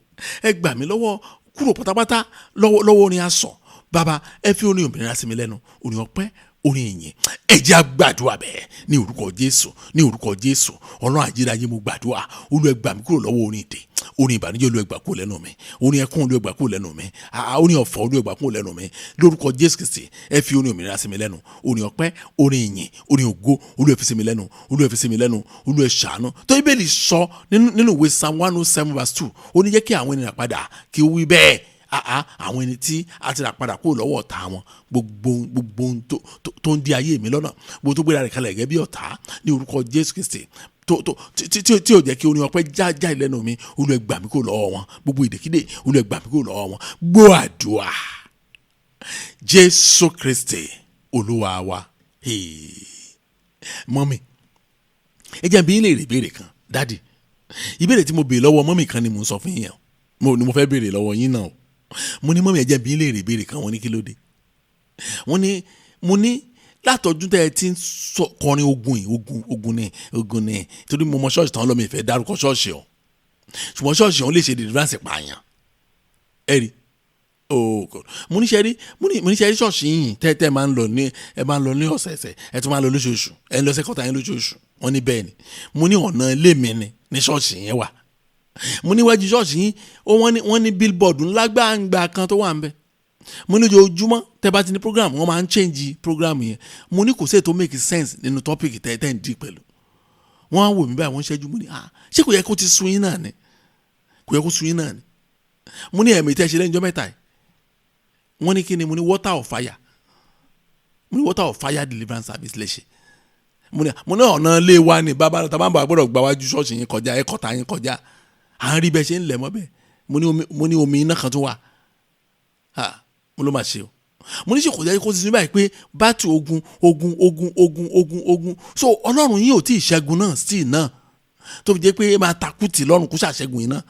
ẹ gbà mí lọ́wọ́ kúrò pátápátá lọ́wọ́ orin asọ̀. Bàbá, ẹ fi orin òmìnira sí mi lẹ́nu, orin ọpẹ́, orin ìyìn. Ẹ jẹ́ á gbàdúrà bẹ́ẹ̀ ní orúkọ Jésù, ní orúkọ Jésù. Ọlọ́run àjíráyé, mo gbàdúrà. Olú, ẹ gbà mí kúrò lọ́wọ́ orin ìdè, orin ìbànújẹ́. Olú, ẹ gbà kúrò lẹ́nu mi. Orin ẹkún, Olú, ẹ gbà kúrò lẹ́nu mi. Orin ọ̀fọ̀, Olú, ẹ gbà kúrò lẹ́nu mi. Lórúkọ Jésù Kristi, ẹ fi orin òmìnira sí mi lẹ́nu, orin ọpẹ́, orin ìyìn, orin ògo. Olú, ẹ fi sí mi lẹ́nu. Olú, ẹ fi sí mi lẹ́nu. Olú, ẹ ṣàánú. Tó Bíbélì sọ nínú ìwé Psalm 107 verse 2, ó ní jẹ́ kí àwọn ènìyàn padà kí ó wí bẹ́ẹ̀, àwọn ẹni tí a ti rà padà kúrò lọ́wọ́ ọ̀tá wọn. Gbogbo ohun tó ń di ayé mi lọ́nà, gbogbo tó gbéra rẹ̀ kalẹ̀ gẹ́gẹ́ bí ọ̀tá, ní orúkọ Jésù Kristi, tó tí ò jẹ́ kí orin ọpẹ́ já já lẹ́nu mi, Olúwa, gbà mí kúrò lọ́wọ́ wọn. Gbogbo ìdèkídè, Olúwa, gbà mí kúrò lọ́wọ́ wọn. Gbọ́ àdúrà, Jésù Kristi Olúwa wa. Mummy, ẹ jẹ́ bí yín lè rí ìbéèrè kan. Daddy, ìbéèrè tí mo béèrè lọ́wọ́ mummy kan ni mò ń sọ fún yín yẹn mo ni mo fẹ́ béèrè lọ́wọ́ yín náà o. Mo ní, "Mummy, ẹ jẹ́ bí yín lè rí ìbéèrè kan." Wọ́n ní, "Kí ló dé?" Wọ́n ní, mo ní, látọ̀dún tẹ́ ẹ ti ń sọ kọrin ogun yìí, ogun, ogun ni, ogun ni, torí mo mọ ṣọ́ọ̀ṣì tán lọ́mọ, ìfẹ́ dárúkọ ṣọ́ọ̀ṣì ọ̀, ṣùgbọ́n ṣọ́ọ̀ṣì ọ̀hún lè ṣe deliverance pààyàn. Ẹ rí, oh God. Mo ní ṣe rí, mo ní ṣe rí ṣọ́ọ̀ṣì yìí tẹ́ máa ń lọ ní, ẹ máa ń lọ ní ọ̀sẹ̀ẹ̀sẹ̀, ẹ tún máa ń lọ lóṣooṣù, ẹ ń lọ sẹ́kọ̀tà yín lóṣooṣù. Wọ́n ní bẹ́ẹ̀ ni. Mo ní ọ̀nà ilé mi ni ní ṣọ́ọ̀ṣì yẹn wà. Mo níwájú ṣọ́ọ̀ṣì yín ó, wọ́n ní billboard ńlá gbàǹgbà kan tó wà ń bẹ̀. Mo ní ojoojúmọ́ tẹ́ bá ti ní program, wọ́n máa ń change program yẹn. Mo ní kò sí ètò make sense nínú topic tẹ́ ń dì pẹ̀lú. Wọ́n á wò mí báyìí, wọ́n ń ṣẹ́jú. Mo ní, "Ah, ṣé kò yẹ kó ti sun yín náà ni? Kò yẹ kó sun yín náà ni?" Mo ní ẹ̀mí tẹ́ ṣe lẹ́yìn ọjọ́ mẹ́ta yìí. Wọ́n ní, "Kí ni?" Mo ní water of fire. Mo ní water of fire deliverance service lè ṣe. Mo ní ọ̀nà ilé wa ni bàbá tá a bá ń bọ̀, àgbọ̀dọ̀ gba wájú ṣọ́ọ̀ṣì yín kọjá, ẹ̀kọ́ta yín kọjá, à ń rí bẹ́ẹ̀ ṣe ń lẹ̀ mọ́ bẹ́ẹ̀. Mo ní omi iná kan tó wà. Ha, mo ló máa ṣe o. Mo ní ṣe kò jẹ́ kó ti ní báyìí pé bátù ogun, ogun, ogun, ogun, ogun, ogun, so Ọlọ́run yìí ò tí ì ṣẹ́gun náà sí náà, tó fi jẹ́ pé ẹ máa takú tì lọ́rùn kó ṣàṣẹ́gun yìí náà.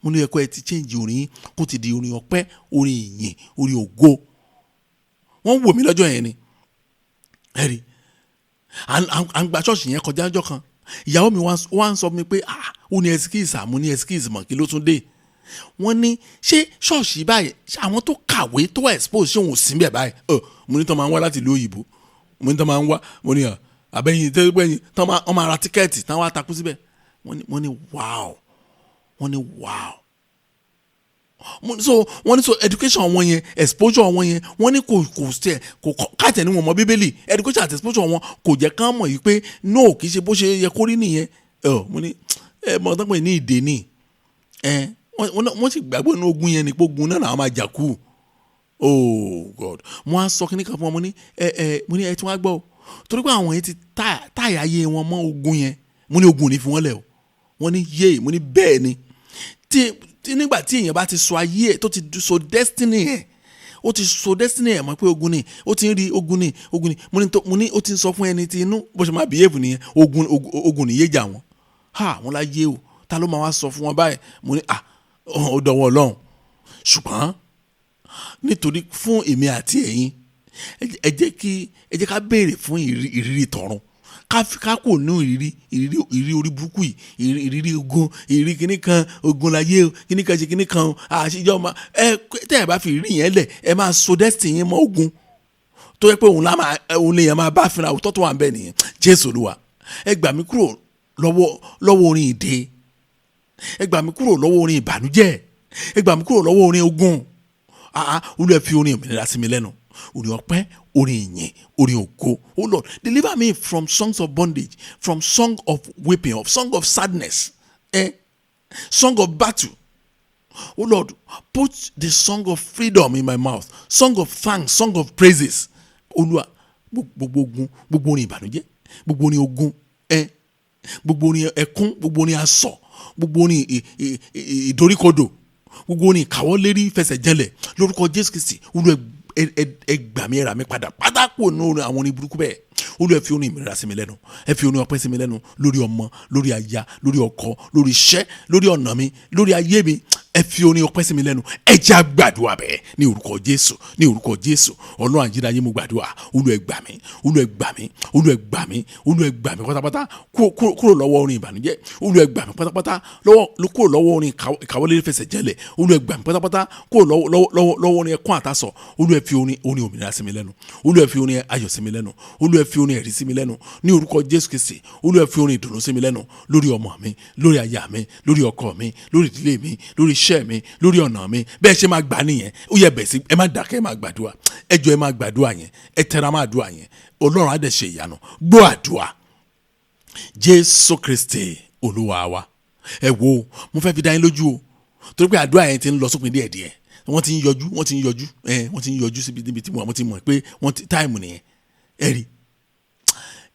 Mo ní ẹ̀kọ́ ẹ ti change orin yín kó ti di orin ọpẹ́, orin ìyìn, orin ògo. Wọ́n wò mí lọ́jọ́ yẹn ni. Ẹ rí, à ń gba ṣọ́ọ̀ṣì yẹn kọjá ọjọ́ kan, ìyàwó mi wá ń sọ fún mi pé, "Ah," ó ní, "Excuse." Àmú ní, "Excuse mọ̀, kí ló tún dé?" Wọ́n ní, "Ṣé ṣọ́ọ̀ṣì báyìí, ṣé àwọn tó kàwé tó wà expose, ṣé òun ò sí bẹ̀ báyìí?" Ọ mo ní tán máa ń wá láti ìlú òyìnbó. Mo ní tán máa ń wá. Mo ní àbẹ́yìn tẹ́gbẹ́yìn tán máa wọ́n máa ra ticket tán wá takú síbẹ̀. Wọ́n ní wow. Wọ́n ní wow. Mo ní so, wọ́n ní so education wọn yẹn, exposure wọn yẹn, wọ́n ní kò tẹ̀ kò káàtẹ̀ ní wọn mọ Bíbélì. Education àti exposure wọn kò jẹ́ kán mọ̀ yìí pé no, kì í ṣe bó ṣe yẹ kó rí nìyẹn. Ẹ mo ní ẹ mọ̀ tán pé ní ìdè ní ẹ wọ́n sì gbàgbọ́ nínú ogun yẹn ni, pé ogun náà làwọn máa jà kú. Oh God. Mo á sọ kíní kan fún wọn. Mo ní ẹ ẹ mo ní ẹ tí wọ́n á gbọ́ o, torí pé àwọn yẹn ti táyà ayé wọn mọ́ ogun yẹn. Mo ní ogun ò ní fi wọ́n lẹ̀ o. Wọ́n ní, "Yé." Mo ní bẹ́ẹ̀ ni. Tí nígbà tí èèyàn bá ti sọ ayé ẹ̀, tó ti sọ destiny ẹ̀, ó ti sọ destiny ẹ̀ mọ̀ pé ogun ni, ó ti ń rí ogun ni, ogun ni. Mo ní ó ti ń sọ fún ẹni tí inú bó ṣe máa behave nìyẹn. Ogun, ogun, ogun nìyé jà wọ́n. Ha, wọ́n láyé o, ta ló máa wá sọ fún wọn báyìí? Mo ní, ah, ó dọwọ́ Ọlọ́run, ṣùgbọ́n nítorí fún èmi àti ẹ̀yin, ẹ jẹ́ ká béèrè fún ìrírí tọ̀run, ká kò ní ìrírí orí burúkú yìí, ìrírí ogun, ìrírí kíní kan, ogun láyé o, kíní kan ṣe kíní kan o, àṣejọ́ ma ẹ tẹ́ ẹ bá fi ìrírí yẹn lẹ̀, ẹ máa so destiny yín mọ́ ogun tó yẹ pé òun lá máa òun lè yẹn máa bá fínra. Òótọ́ tó wà ń bẹ̀ nìyẹn. Jésù Olúwa, ẹ gbà mí kúrò lọ́wọ́ orin ìdè, ẹ gbà mí kúrò lọ́wọ́ orin ìbànújẹ́, ẹ gbà mí kúrò lọ́wọ́ orin ogun. Olúwa, fi orin òmìnira sí mi lẹ́nu, orin ọpẹ́, orin ìyìn, orin ògo. Oh Lord, deliver me from songs of bondage, from song of weeping, of song of sadness, song of battle. Oh Lord, put the song of freedom in my mouth, song of thanks, song of praises. Olúwa, gbogbo ogun, gbogbo orin ìbànújẹ́, gbogbo orin ogun, ẹ gbogbo orin ẹkún, gbogbo orin asọ̀, gbogbo orin ìdoríkodò, gbogbo orin ìkáwọ́lérí fẹsẹ̀jẹlẹ̀ lórúkọ Jésù Kristi, Olúwa, ẹ gbà mí, ẹ rà mí padà pátákó nínú àwọn orin burúkú bẹ́ẹ̀. Olúwa, ẹ fi orin ìmìíràn sí mi lẹ́nu, ẹ fi orin ọpẹ́ sí mi lẹ́nu lórí ọmọ, lórí aya, lórí ọkọ, lórí iṣẹ́, lórí ọ̀nà mi, lórí ayé mi. Ẹ fi orin ọpẹ́ sí mi lẹ́nu. Ẹ jẹ́ á gbàdúrà bẹ́ẹ̀ ní orúkọ Jésù, ní orúkọ Jésù. Ọlọ́run àjídáyé, mo gbàdúrà. Olúwa, ẹ gbà mí. Olúwa, ẹ gbà mí. Olúwa, ẹ gbà mí. Olúwa, ẹ gbà mí pátápátá kúrò lọ́wọ́ orin ìbànújẹ́. Olúwa, ẹ gbà mí pátápátá kúrò lọ́wọ́ orin ìkáwọ́lé fẹsẹ̀ jẹlẹ̀. Olúwa, ẹ gbà mí pátápátá kúrò lọ́wọ́ orin ẹkún àtàsọ̀. Olúwa, ẹ fi orin òmìnira sí mi lẹ́nu. Olúwa, ẹ fi orin ayọ̀ sí mi lẹ́nu. Olúwa, ẹ fi orin ẹ̀rí sí mi lẹ́nu ní orúkọ Jésù Kristi. Olúwa, ẹ fi orin ìdùnnú sí mi lẹ́nu lórí ọmọ mi, lórí aya mi, lórí ọkọ mi, lórí ìdílé mi, lórí iṣẹ́ mi, lórí ọ̀nà mi. Bẹ́ẹ̀ ṣe máa gbà nìyẹn. Ó yẹ bẹ̀ sí ẹ má dákẹ́, ẹ máa gbàdúrà. Ẹ jọ̀ọ́, ẹ máa gbàdúrà yẹn, ẹ tẹra máa dúrà yẹn. Ọlọ́run á dẹ̀ ṣe ìyanu. Gbọ́ àdúrà, Jésù Kristi Olúwa wa. Ẹ wo, mo fẹ́ fi dá yín lójú o, torí pé àdúrà yẹn ti ń lọ sópin díẹ̀díẹ̀. Wọ́n ti ń yọjú, wọ́n ti ń yọjú, ẹ wọ́n ti ń yọjú síbi níbi tí mo ti mọ̀ pé wọ́n ti time nìyẹn. Ẹ rí,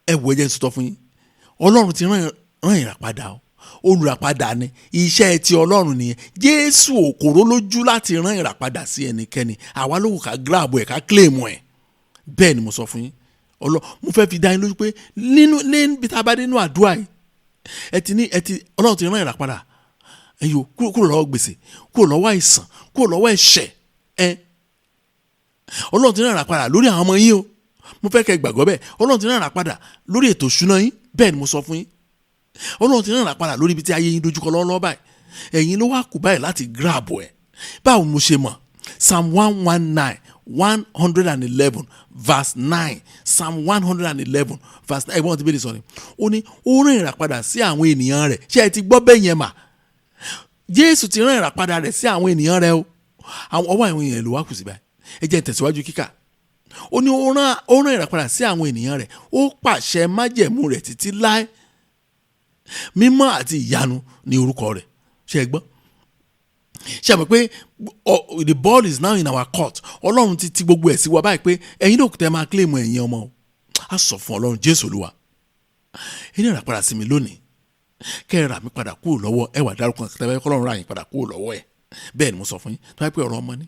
ẹ wo, ẹ jẹ́ n sọ fún yín, Ọlọ́run ti rán ìràpadà o. Olùràpadà ni iṣẹ́ ti Ọlọ́run nìyẹn. Jésù òkòrò lójú láti rán ìràpadà sí ẹnikẹ́ni. Àwa ló kù ká grab ẹ̀, ká claim ẹ̀. Bẹ́ẹ̀ ni mo sọ fún yín. Mo fẹ́ fi dá yín lójú pé nínú níbi tá a bá dé nínú àdúrà yìí, ẹ ti ní ẹ ti Ọlọ́run ti rán ìràpadà ẹ̀yọ́ kúrò lọ́wọ́ gbèsè, kúrò lọ́wọ́ àìsàn, kúrò lọ́wọ́ ẹ̀ṣẹ̀. Ẹ Ọlọ́run ti rán ìràpadà lórí àwọn ọmọ yín o. Mo fẹ́ kẹ́ gbàgbọ́ bẹ́ẹ̀. Ọlọ́run ti rán ìràpadà lórí ètò ìṣúná yín. Bẹ́ẹ̀ ni mo sọ fún yín. Ọlọ́run ti rán ìràpadà lórí ibi tí ayé yín dojúkọ lọ́wọ́lọ́wọ́ báyìí. Ẹ̀yin ló wá kù báyìí láti grab ẹ̀. Báwo mo ṣe mọ̀? Psalm 119, 111 verse 9. Psalm 111 verse 9. Ẹ̀gbọ́n ti bẹ́ẹ̀ sọ ni, ó ní ó rán ìràpadà sí àwọn ènìyàn rẹ̀. Ṣé ẹ ti gbọ́ bẹ́ẹ̀ yẹn mà? Jésù ti rán ìràpadà rẹ̀ sí àwọn ènìyàn rẹ̀ o. Àwọn ọwọ́ àwọn ènìyàn ló wá kù sí báyìí. Ẹ jẹ́ n tẹ̀síwájú kíkà. Ó ní ó rán ìràpadà sí àwọn ènìyàn rẹ̀, ó pàṣẹ májẹ̀mú rẹ̀ títí láé, mímọ́ àti ìyanu ní orúkọ rẹ̀. Ṣé ẹ gbọ́? Ṣé ẹ mọ̀ pé the ball is now in our court? Ọlọ́run ti ti gbogbo ẹ̀ sí wa báyìí pé ẹ̀yin náà tẹ́ máa claim ẹ̀yin ọmọ o. A sọ fún Ọlọ́run, Jésù Olúwa, ẹ̀yin ìràpadà sí mi lónìí, kẹ́ ẹ rà mí padà kúrò lọ́wọ́. Ẹ wà dárúkọ tẹ́lẹ̀ kọ́lọ́run rà yín padà kúrò lọ́wọ́ ẹ̀. Bẹ́ẹ̀ ni mo sọ fún yín. Tó bá pẹ́ ọ̀rọ̀ ọmọ ni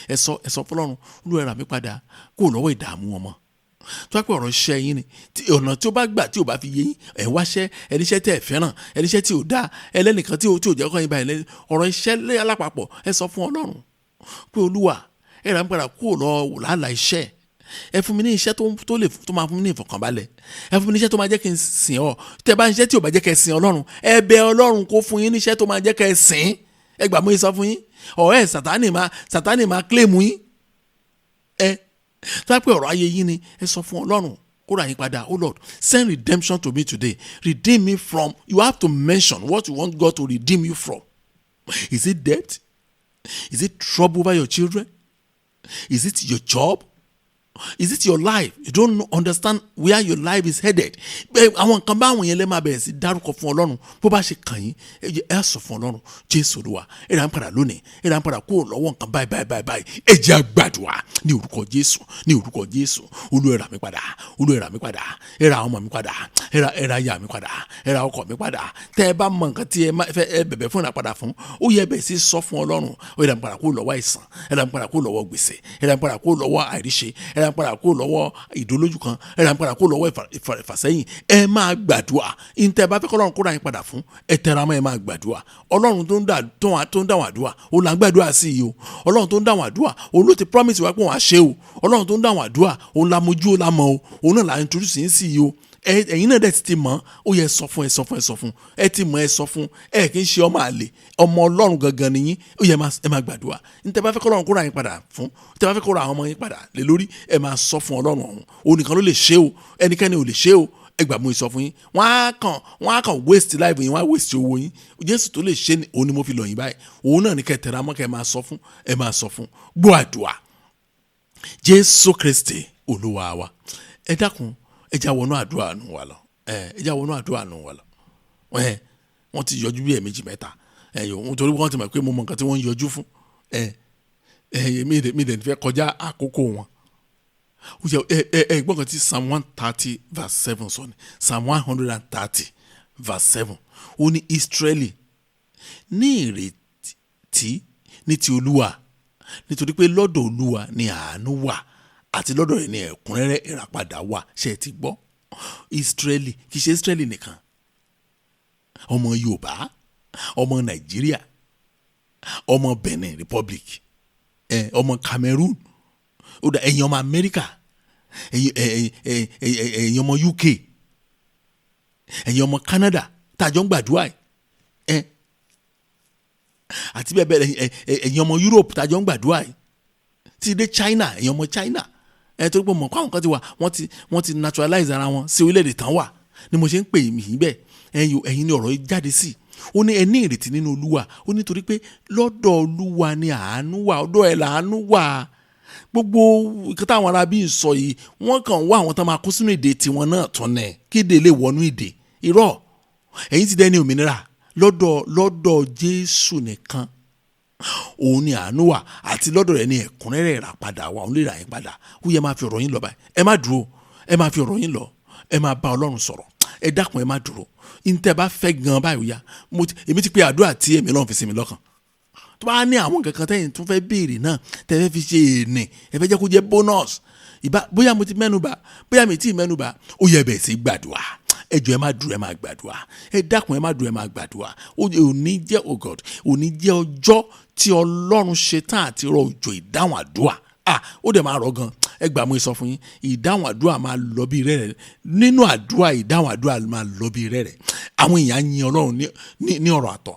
ẹ sọ, ẹ sọ fọlọ́run, Olúwa, ẹ rà mí padà kúrò lọ́wọ́ ìdààmú ọmọ. Tó bá pẹ́ ọ̀rọ̀ iṣẹ́ yín ni, tí ọ̀nà tí ó bá gbà tí ò bá fi yé yín, ẹ̀ ń wáṣẹ́, ẹníṣẹ́ tẹ́ ẹ fẹ́ràn, ẹníṣẹ́ tí ò dáa, ẹlẹ́nìkan tí ò jẹ́ kọ́ yín báyìí, ọ̀rọ̀ iṣẹ́ alápapọ̀, ẹ sọ fún Ọlọ́run pé, Olúwa, ẹ rà mí padà kúrò lọ́wọ́ làálàá iṣẹ́. Ẹ fún mi ní iṣẹ́ tó lè tó máa fún mi ní ìfọ̀kànbalẹ̀. Ẹ fún mi ní iṣẹ́ tó máa jẹ́ kí n sìn ọ́. Tẹ́ bá ń ṣiṣẹ́ tí ò bá jẹ́ kẹ́ ẹ sìn Ọlọ́run, ẹ bẹ̀ Ọlọ́run kó fún yín ní iṣẹ́ tó máa jẹ́ kẹ́ ẹ sìn. Ẹ gbà mú yín sọ fún yín, ọ̀rẹ́ Sátánì máa claim yín. Ẹ tó bá pẹ́ ọ̀rọ̀ ayé yín ni, ẹ sọ fún Ọlọ́run kó rà yín padà. Oh Lord, send redemption to me today. Redeem me from. You have to mention what you want God to redeem you from. Is it debt? Is it trouble over your children? Is it your job? Is it your life? You don't understand where your life is headed. Àwọn nǹkan báwọn yẹn lè máa bẹ̀rẹ̀ sí dárúkọ fún Ọlọ́run bó bá ṣe kàn yín. Ẹ sọ fún Ọlọ́run, Jésù Olúwa, ẹ rà ń padà lónìí, ẹ rà ń padà kúrò lọ́wọ́ nǹkan báyìí báyìí báyìí báyìí. Ẹ jẹ́ á gbàdúrà ní orúkọ Jésù, ní orúkọ Jésù. Olúwa, ẹ rà mí padà. Olúwa, ẹ rà mí padà. Ẹ rà àwọn ọmọ mi padà. Ẹ rà aya mi padà. Ẹ rà ọkọ mi padà. Tẹ́ ẹ bá mọ nǹkan tí ẹ fẹ́, ẹ bẹ̀bẹ̀ fún ìràpadà fún, ó yẹ bẹ̀ sí sọ fún Ọlọ́run. Ó yẹ rà mí padà kúrò lọ́wọ́ àìsàn. Ẹ rà mí padà kúrò lọ́wọ́ gbèsè. Ẹ rà mí padà kúrò lọ́wọ́ àìríṣe. Ẹ rà mí padà kúrò lọ́wọ́ ìdólójú kan. Ẹ rà mí padà kúrò lọ́wọ́ ìfàsẹ́yìn. Ẹ máa gbàdúrà. Ìntẹ́ bá fẹ́ kọ́ Ọlọ́run kó rà yín padà fún, ẹ tẹra mọ́, ẹ máa gbàdúrà. Ọlọ́run tó ń dáhùn àdúrà, òun là ń gbàdúrà sí i o. Ọlọ́run tó ń dáhùn àdúrà, òun ló ti promise wa pé òun á ṣe o. Ọlọ́run tó ń dáhùn àdúrà, òun la mojú, ó la mọ̀ o. Òun náà là ń introduce yín sí i o. Ẹ̀yin náà dẹ̀ ti mọ̀. Ó yẹ sọ fún, ẹ sọ fún, ẹ sọ fún. Ẹ ti mọ̀, ẹ sọ fún. Ẹ kì í ṣe ọmọ àlè, ọmọ Ọlọ́run gangan nìyí. Ó yẹ ẹ máa gbàdúrà. Níta bá fẹ́ kọ́ Ọlọ́run kó ra yín padà fún, níta bá fẹ́ kó ra àwọn ọmọ yín padà lé lórí, ẹ máa sọ fún Ọlọ́run ọ̀hún. Òun nìkan ló lè ṣe o, ẹnikẹ́ni ò lè ṣe o. Ẹ gbà mú ìsọ fún yín, wọ́n á kàn waste life yín, wọ́n á waste owó yín. Jésù tó lè ṣe ni, òun ni mo fi lọ̀ yín báyìí. Òun náà ní kẹ́ tẹra mọ́, kẹ́ máa sọ fún, ẹ máa sọ fún. Gbọ́ àdúrà, Jésù Kristi Olúwa wa. Ẹ dákun, ẹ já wọnú àdúrà nù wa lọ. Ẹ já wọnú àdúrà nù wa lọ. Ẹ wọ́n ti yọjú bí ẹ̀ẹ̀mejì mẹ́ta. Ẹ̀yọ̀ nítorí wọ́n ti mọ̀ pé mo mọ nǹkan tí wọ́n ń yọjú fún. Ẹ̀ ẹ̀ mi dẹ̀ fẹ́ kọjá àkókò wọn. Ó yẹ ẹ ẹ ẹ gbọ́n kan tí Psalm 130 verse 7 sọ ni. Psalm 130 verse 7, ó ní, "Ísírẹ́lì, ní ìrètí ní ti Olúwa, nítorí pé lọ́dọ̀ Olúwa ni àánú wà, àti lọ́dọ̀ rẹ̀ ni ẹ̀kúnrẹ́rẹ́ ìràpadà wà." Ṣe é ti gbọ́? Ísírẹ́lì, kì í ṣe Ísírẹ́lì nìkan, ọmọ Yorùbá, ọmọ Nàìjíríà, ọmọ Benin Republic, ọmọ Cameroon, ó dà, ẹ̀yin ọmọ Amẹ́ríkà, ẹ̀yin ọmọ UK, ẹ̀yin ọmọ Canada tá a jọ ń gbàdúrà ẹ̀ àti bẹ́ẹ̀ bẹ́ẹ̀, ẹ̀yin ọmọ Europe tá a jọ ń gbàdúrà yìí, tí dé China, ẹ̀yin ọmọ China torí pé mọ̀ kó àwọn kan ti wà, wọ́n ti naturalize ara wọn sí orílẹ̀-èdè tán wà ni mo ṣe ń pè mí bẹ́ẹ̀. Ẹ̀yin ni ọ̀rọ̀ yìí jáde sí. Ó ní, "Ẹ ní ìrètí nínú Olúwa." Ó ní torí pé lọ́dọ̀ Olúwa ni àánú wà, ọ̀dọ̀ ẹ̀ làánú wà. Gbogbo nǹkan táwọn ará bí ń sọ yìí, wọ́n kàn wá àwọn tán máa kó sínú èdè tiwọn náà tán nẹ̀ kéde lè wọnú èdè irọ́. Ẹ̀yin ti dẹni òmìnira lọ́dọ̀ Jésù nìkan. Òun ni àánú wà, àti lọ́dọ̀ rẹ̀ ni ẹ̀kúnrẹ́rẹ́ ìràpadà wà. Òun lè rà yín padà. Ó yẹ máa fi ọ̀rọ̀ yín lọ báyìí. Ẹ má dúró, ẹ máa fi ọ̀rọ̀ yín lọ, ẹ máa bá Ọlọ́run sọ̀rọ̀. Ẹ dákun, ẹ má dúró. Ntẹ́ bá fẹ́ gan báyìí, ó yá. Èmi ti pe àdúrà tí èmi Ọlọ́run fi sí mi lọ́kàn. Tó bá ní àwọn nǹkan kan tẹ́yìn tún fẹ́ béèrè náà, tẹ́ fẹ́ fi ṣe èèní, ẹ fẹ́ jẹ́ kó jẹ́ bonus, ìbá bóyá mo ti mẹ́nu bà, bóyá mi ti mẹ́nu bà, ó yẹ bẹ̀ẹ̀ sí gbàdúrà. Ẹ jọ̀ọ́, ẹ má dúró, ẹ má gbàdúrà. Ẹ dákun, ẹ má dúró, ẹ má gbàdúrà. Òní jẹ́, oh God, òní jẹ́ ọjọ́ tí Ọlọ́run ṣe tán àti rọ òjò ìdáhùn àdúrà. Ah, ó dẹ̀ máa rọ̀ gan. Ẹ gbà, mo sọ fún yín, ìdáhùn àdúrà máa lọ bí rẹ̀rẹ̀ nínú àdúrà. Ìdáhùn àdúrà máa lọ bí rẹ̀rẹ̀. Àwọn èèyàn á yin Ọlọ́run ní ọ̀rọ̀ àtọ̀.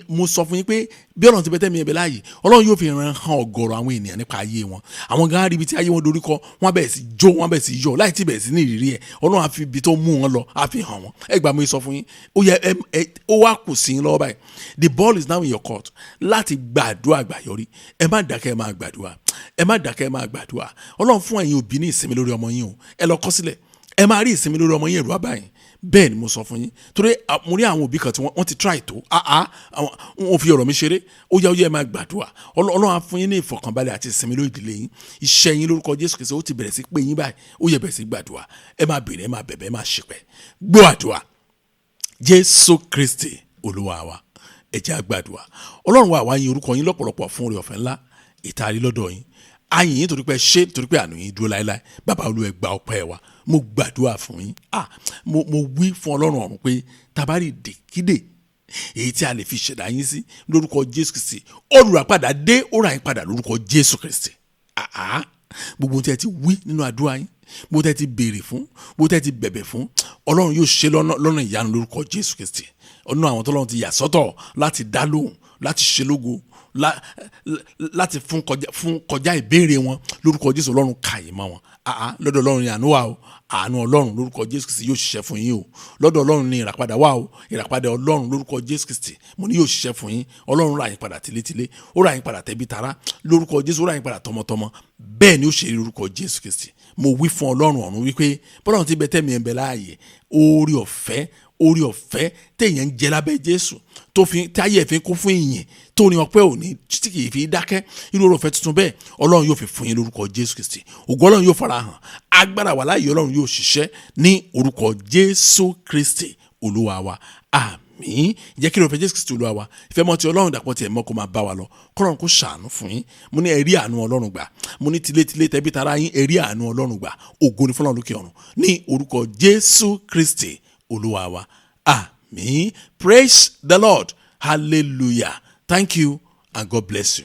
Mo sọ fún yín pé bí Ọlọ́run ti bẹ tẹ́mi ẹ̀bẹ̀ láàyè, Ọlọ́run yóò fi ran hàn ọ̀gọ̀rọ̀ àwọn ènìyàn nípa ayé wọn. Àwọn gan á rí ibi tí ayé wọn dorí kọ, wọ́n á bẹ̀rẹ̀ sí jó, wọ́n á bẹ̀rẹ̀ sí yọ̀ láì tí bẹ̀rẹ̀ sí ní ìrírí ẹ̀. Ọlọ́run á fi ibi tó mú wọn lọ, á fi hàn wọn. Ẹ gbà, mo sọ fún yín, ó yẹ ẹ ẹ ó wá kù sí yín lọ́wọ́ báyìí. The ball is now in your court láti gbàdúrà gbàyọrí. Ẹ má dákẹ́, ẹ má gbàdúrà. Ẹ má dákẹ́, ẹ má gbàdúrà. Ọlọ́run fún ẹ̀yin òbí ní ìsinmi lórí ọmọ yín o. Ẹ lọ kọ sílẹ̀, ẹ máa rí ìsinmi lórí ọmọ yín. Ẹ̀rù abáyín. Bẹ́ẹ̀ ni mo sọ fún yín, torí mo rí àwọn òbí kan tí wọ́n ti try tó àwọn wọn ò fi ọ̀rọ̀ mi ṣeré. Ó yá, ó yá, ẹ máa gbàdúrà. Ọlọ́run á fún yín ní ìfọ̀kànbalẹ̀ àti ìsinmi lórí ìdílé yín, iṣẹ́ yín, lórúkọ Jésù Kristi. Ó ti bẹ̀rẹ̀ sí pé yín báyìí. Ó yẹ bẹ̀rẹ̀ sí gbàdúrà. Ẹ máa béèrè, ẹ máa bẹ̀bẹ̀, ẹ máa ṣìpẹ̀. Gbọ́ àdúrà, Jésù Kristi Olúwa wa. Ẹ jẹ́ á gbàdúrà. Ọlọ́run wa, àwa yin orúkọ yín lọ́pọ̀lọpọ̀ fún oore ọ̀fẹ́ ńlá ìtaari lọ́dọ̀ yín. A yìn yín torí pé ṣé, torí pé àánú yín dúró láéláé. Bàbá Olúwa, gba ọpẹ́ wa. Mo gbàdúrà fún yín. Ah, mo wí fún Ọlọ́run ọ̀run pé tabari dèkídè èyí tí a lè fi ṣẹ̀dá yín sí, lórúkọ Jésù Kristi, olùràpadà dé, ó rà yín padà lórúkọ Jésù Kristi. Ah, gbogbo tí ẹ ti wí nínú àdúrà yín, gbogbo tí ẹ ti béèrè fún, gbogbo tí ẹ ti bẹ̀bẹ̀ fún, Ọlọ́run yóò ṣe lọ́nà ìyanu lórúkọ Jésù Kristi. Ọ̀nà àwọn tọ́lọ́run ti yà sọ́tọ̀ láti dá lóhùn, láti ṣe lógo, láti fún kọjá ìbéèrè wọn, lórúkọ Jésù, Ọlọ́run kà yín mọ́ wọn. Àá, lọ́dọ̀ Ọlọ́run ni àánú wà o. Àánú Ọlọ́run lórúkọ Jésù Kristi yóò ṣiṣẹ́ fún yín o. Lọ́dọ̀ Ọlọ́run ni ìràpadà wà o. Ìràpadà Ọlọ́run lórúkọ Jésù Kristi, mo ní yóò ṣiṣẹ́ fún yín. Ọlọ́run rà yín padà tilétilé, ó rà yín padà tẹbí tará lórúkọ Jésù, ó rà yín padà tọmọtọmọ. Bẹ́ẹ̀ ni ó ṣe rí lórúkọ Jésù Kristi. Mo wí fún Ọlọ́run ọ̀run wípé bọ́lọ́run ti bẹ tẹ́mi ẹ̀ ń bẹ láàyè, oore ọ̀fẹ́, oore ọ̀fẹ́ téèyàn ń jẹ lábẹ́ Jésù, tó fi táyé ẹ̀ fi kún fún ìyìn, tó ní ọpẹ́ òní tí kì í fi dákẹ́, irú oore ọ̀fẹ́ tuntun bẹ́ẹ̀, Ọlọ́run yóò fi fún yín lórúkọ Jésù Kristi. Ògo Ọlọ́run yóò fara hàn, agbára wà láàyè Ọlọ́run yóò ṣiṣẹ́ ní orúkọ Jésù Kristi Olúwa wa. Àmín. Jẹ́ kí oore ọ̀fẹ́ Jésù Kristi Olúwa wa, ìfẹ́ mọ́ ti Ọlọ́run, dàpọ̀ tiẹ̀ mọ́, kó máa bá wa lọ. Kọ́lọ́run kó ṣàánú fún yín. Mo ní ẹ rí àánú Ọlọ́run gbà. Mo ní tilétilé, tẹbí tará yín, ẹ rí àánú Ọlọ́run gbà. Ògo ni fọ́lọ́run lókè ọ̀run ní orúkọ Jésù Kristi Olúwa wa. Àmín. Praise the Lord. Hallelujah. Thank you and God bless you.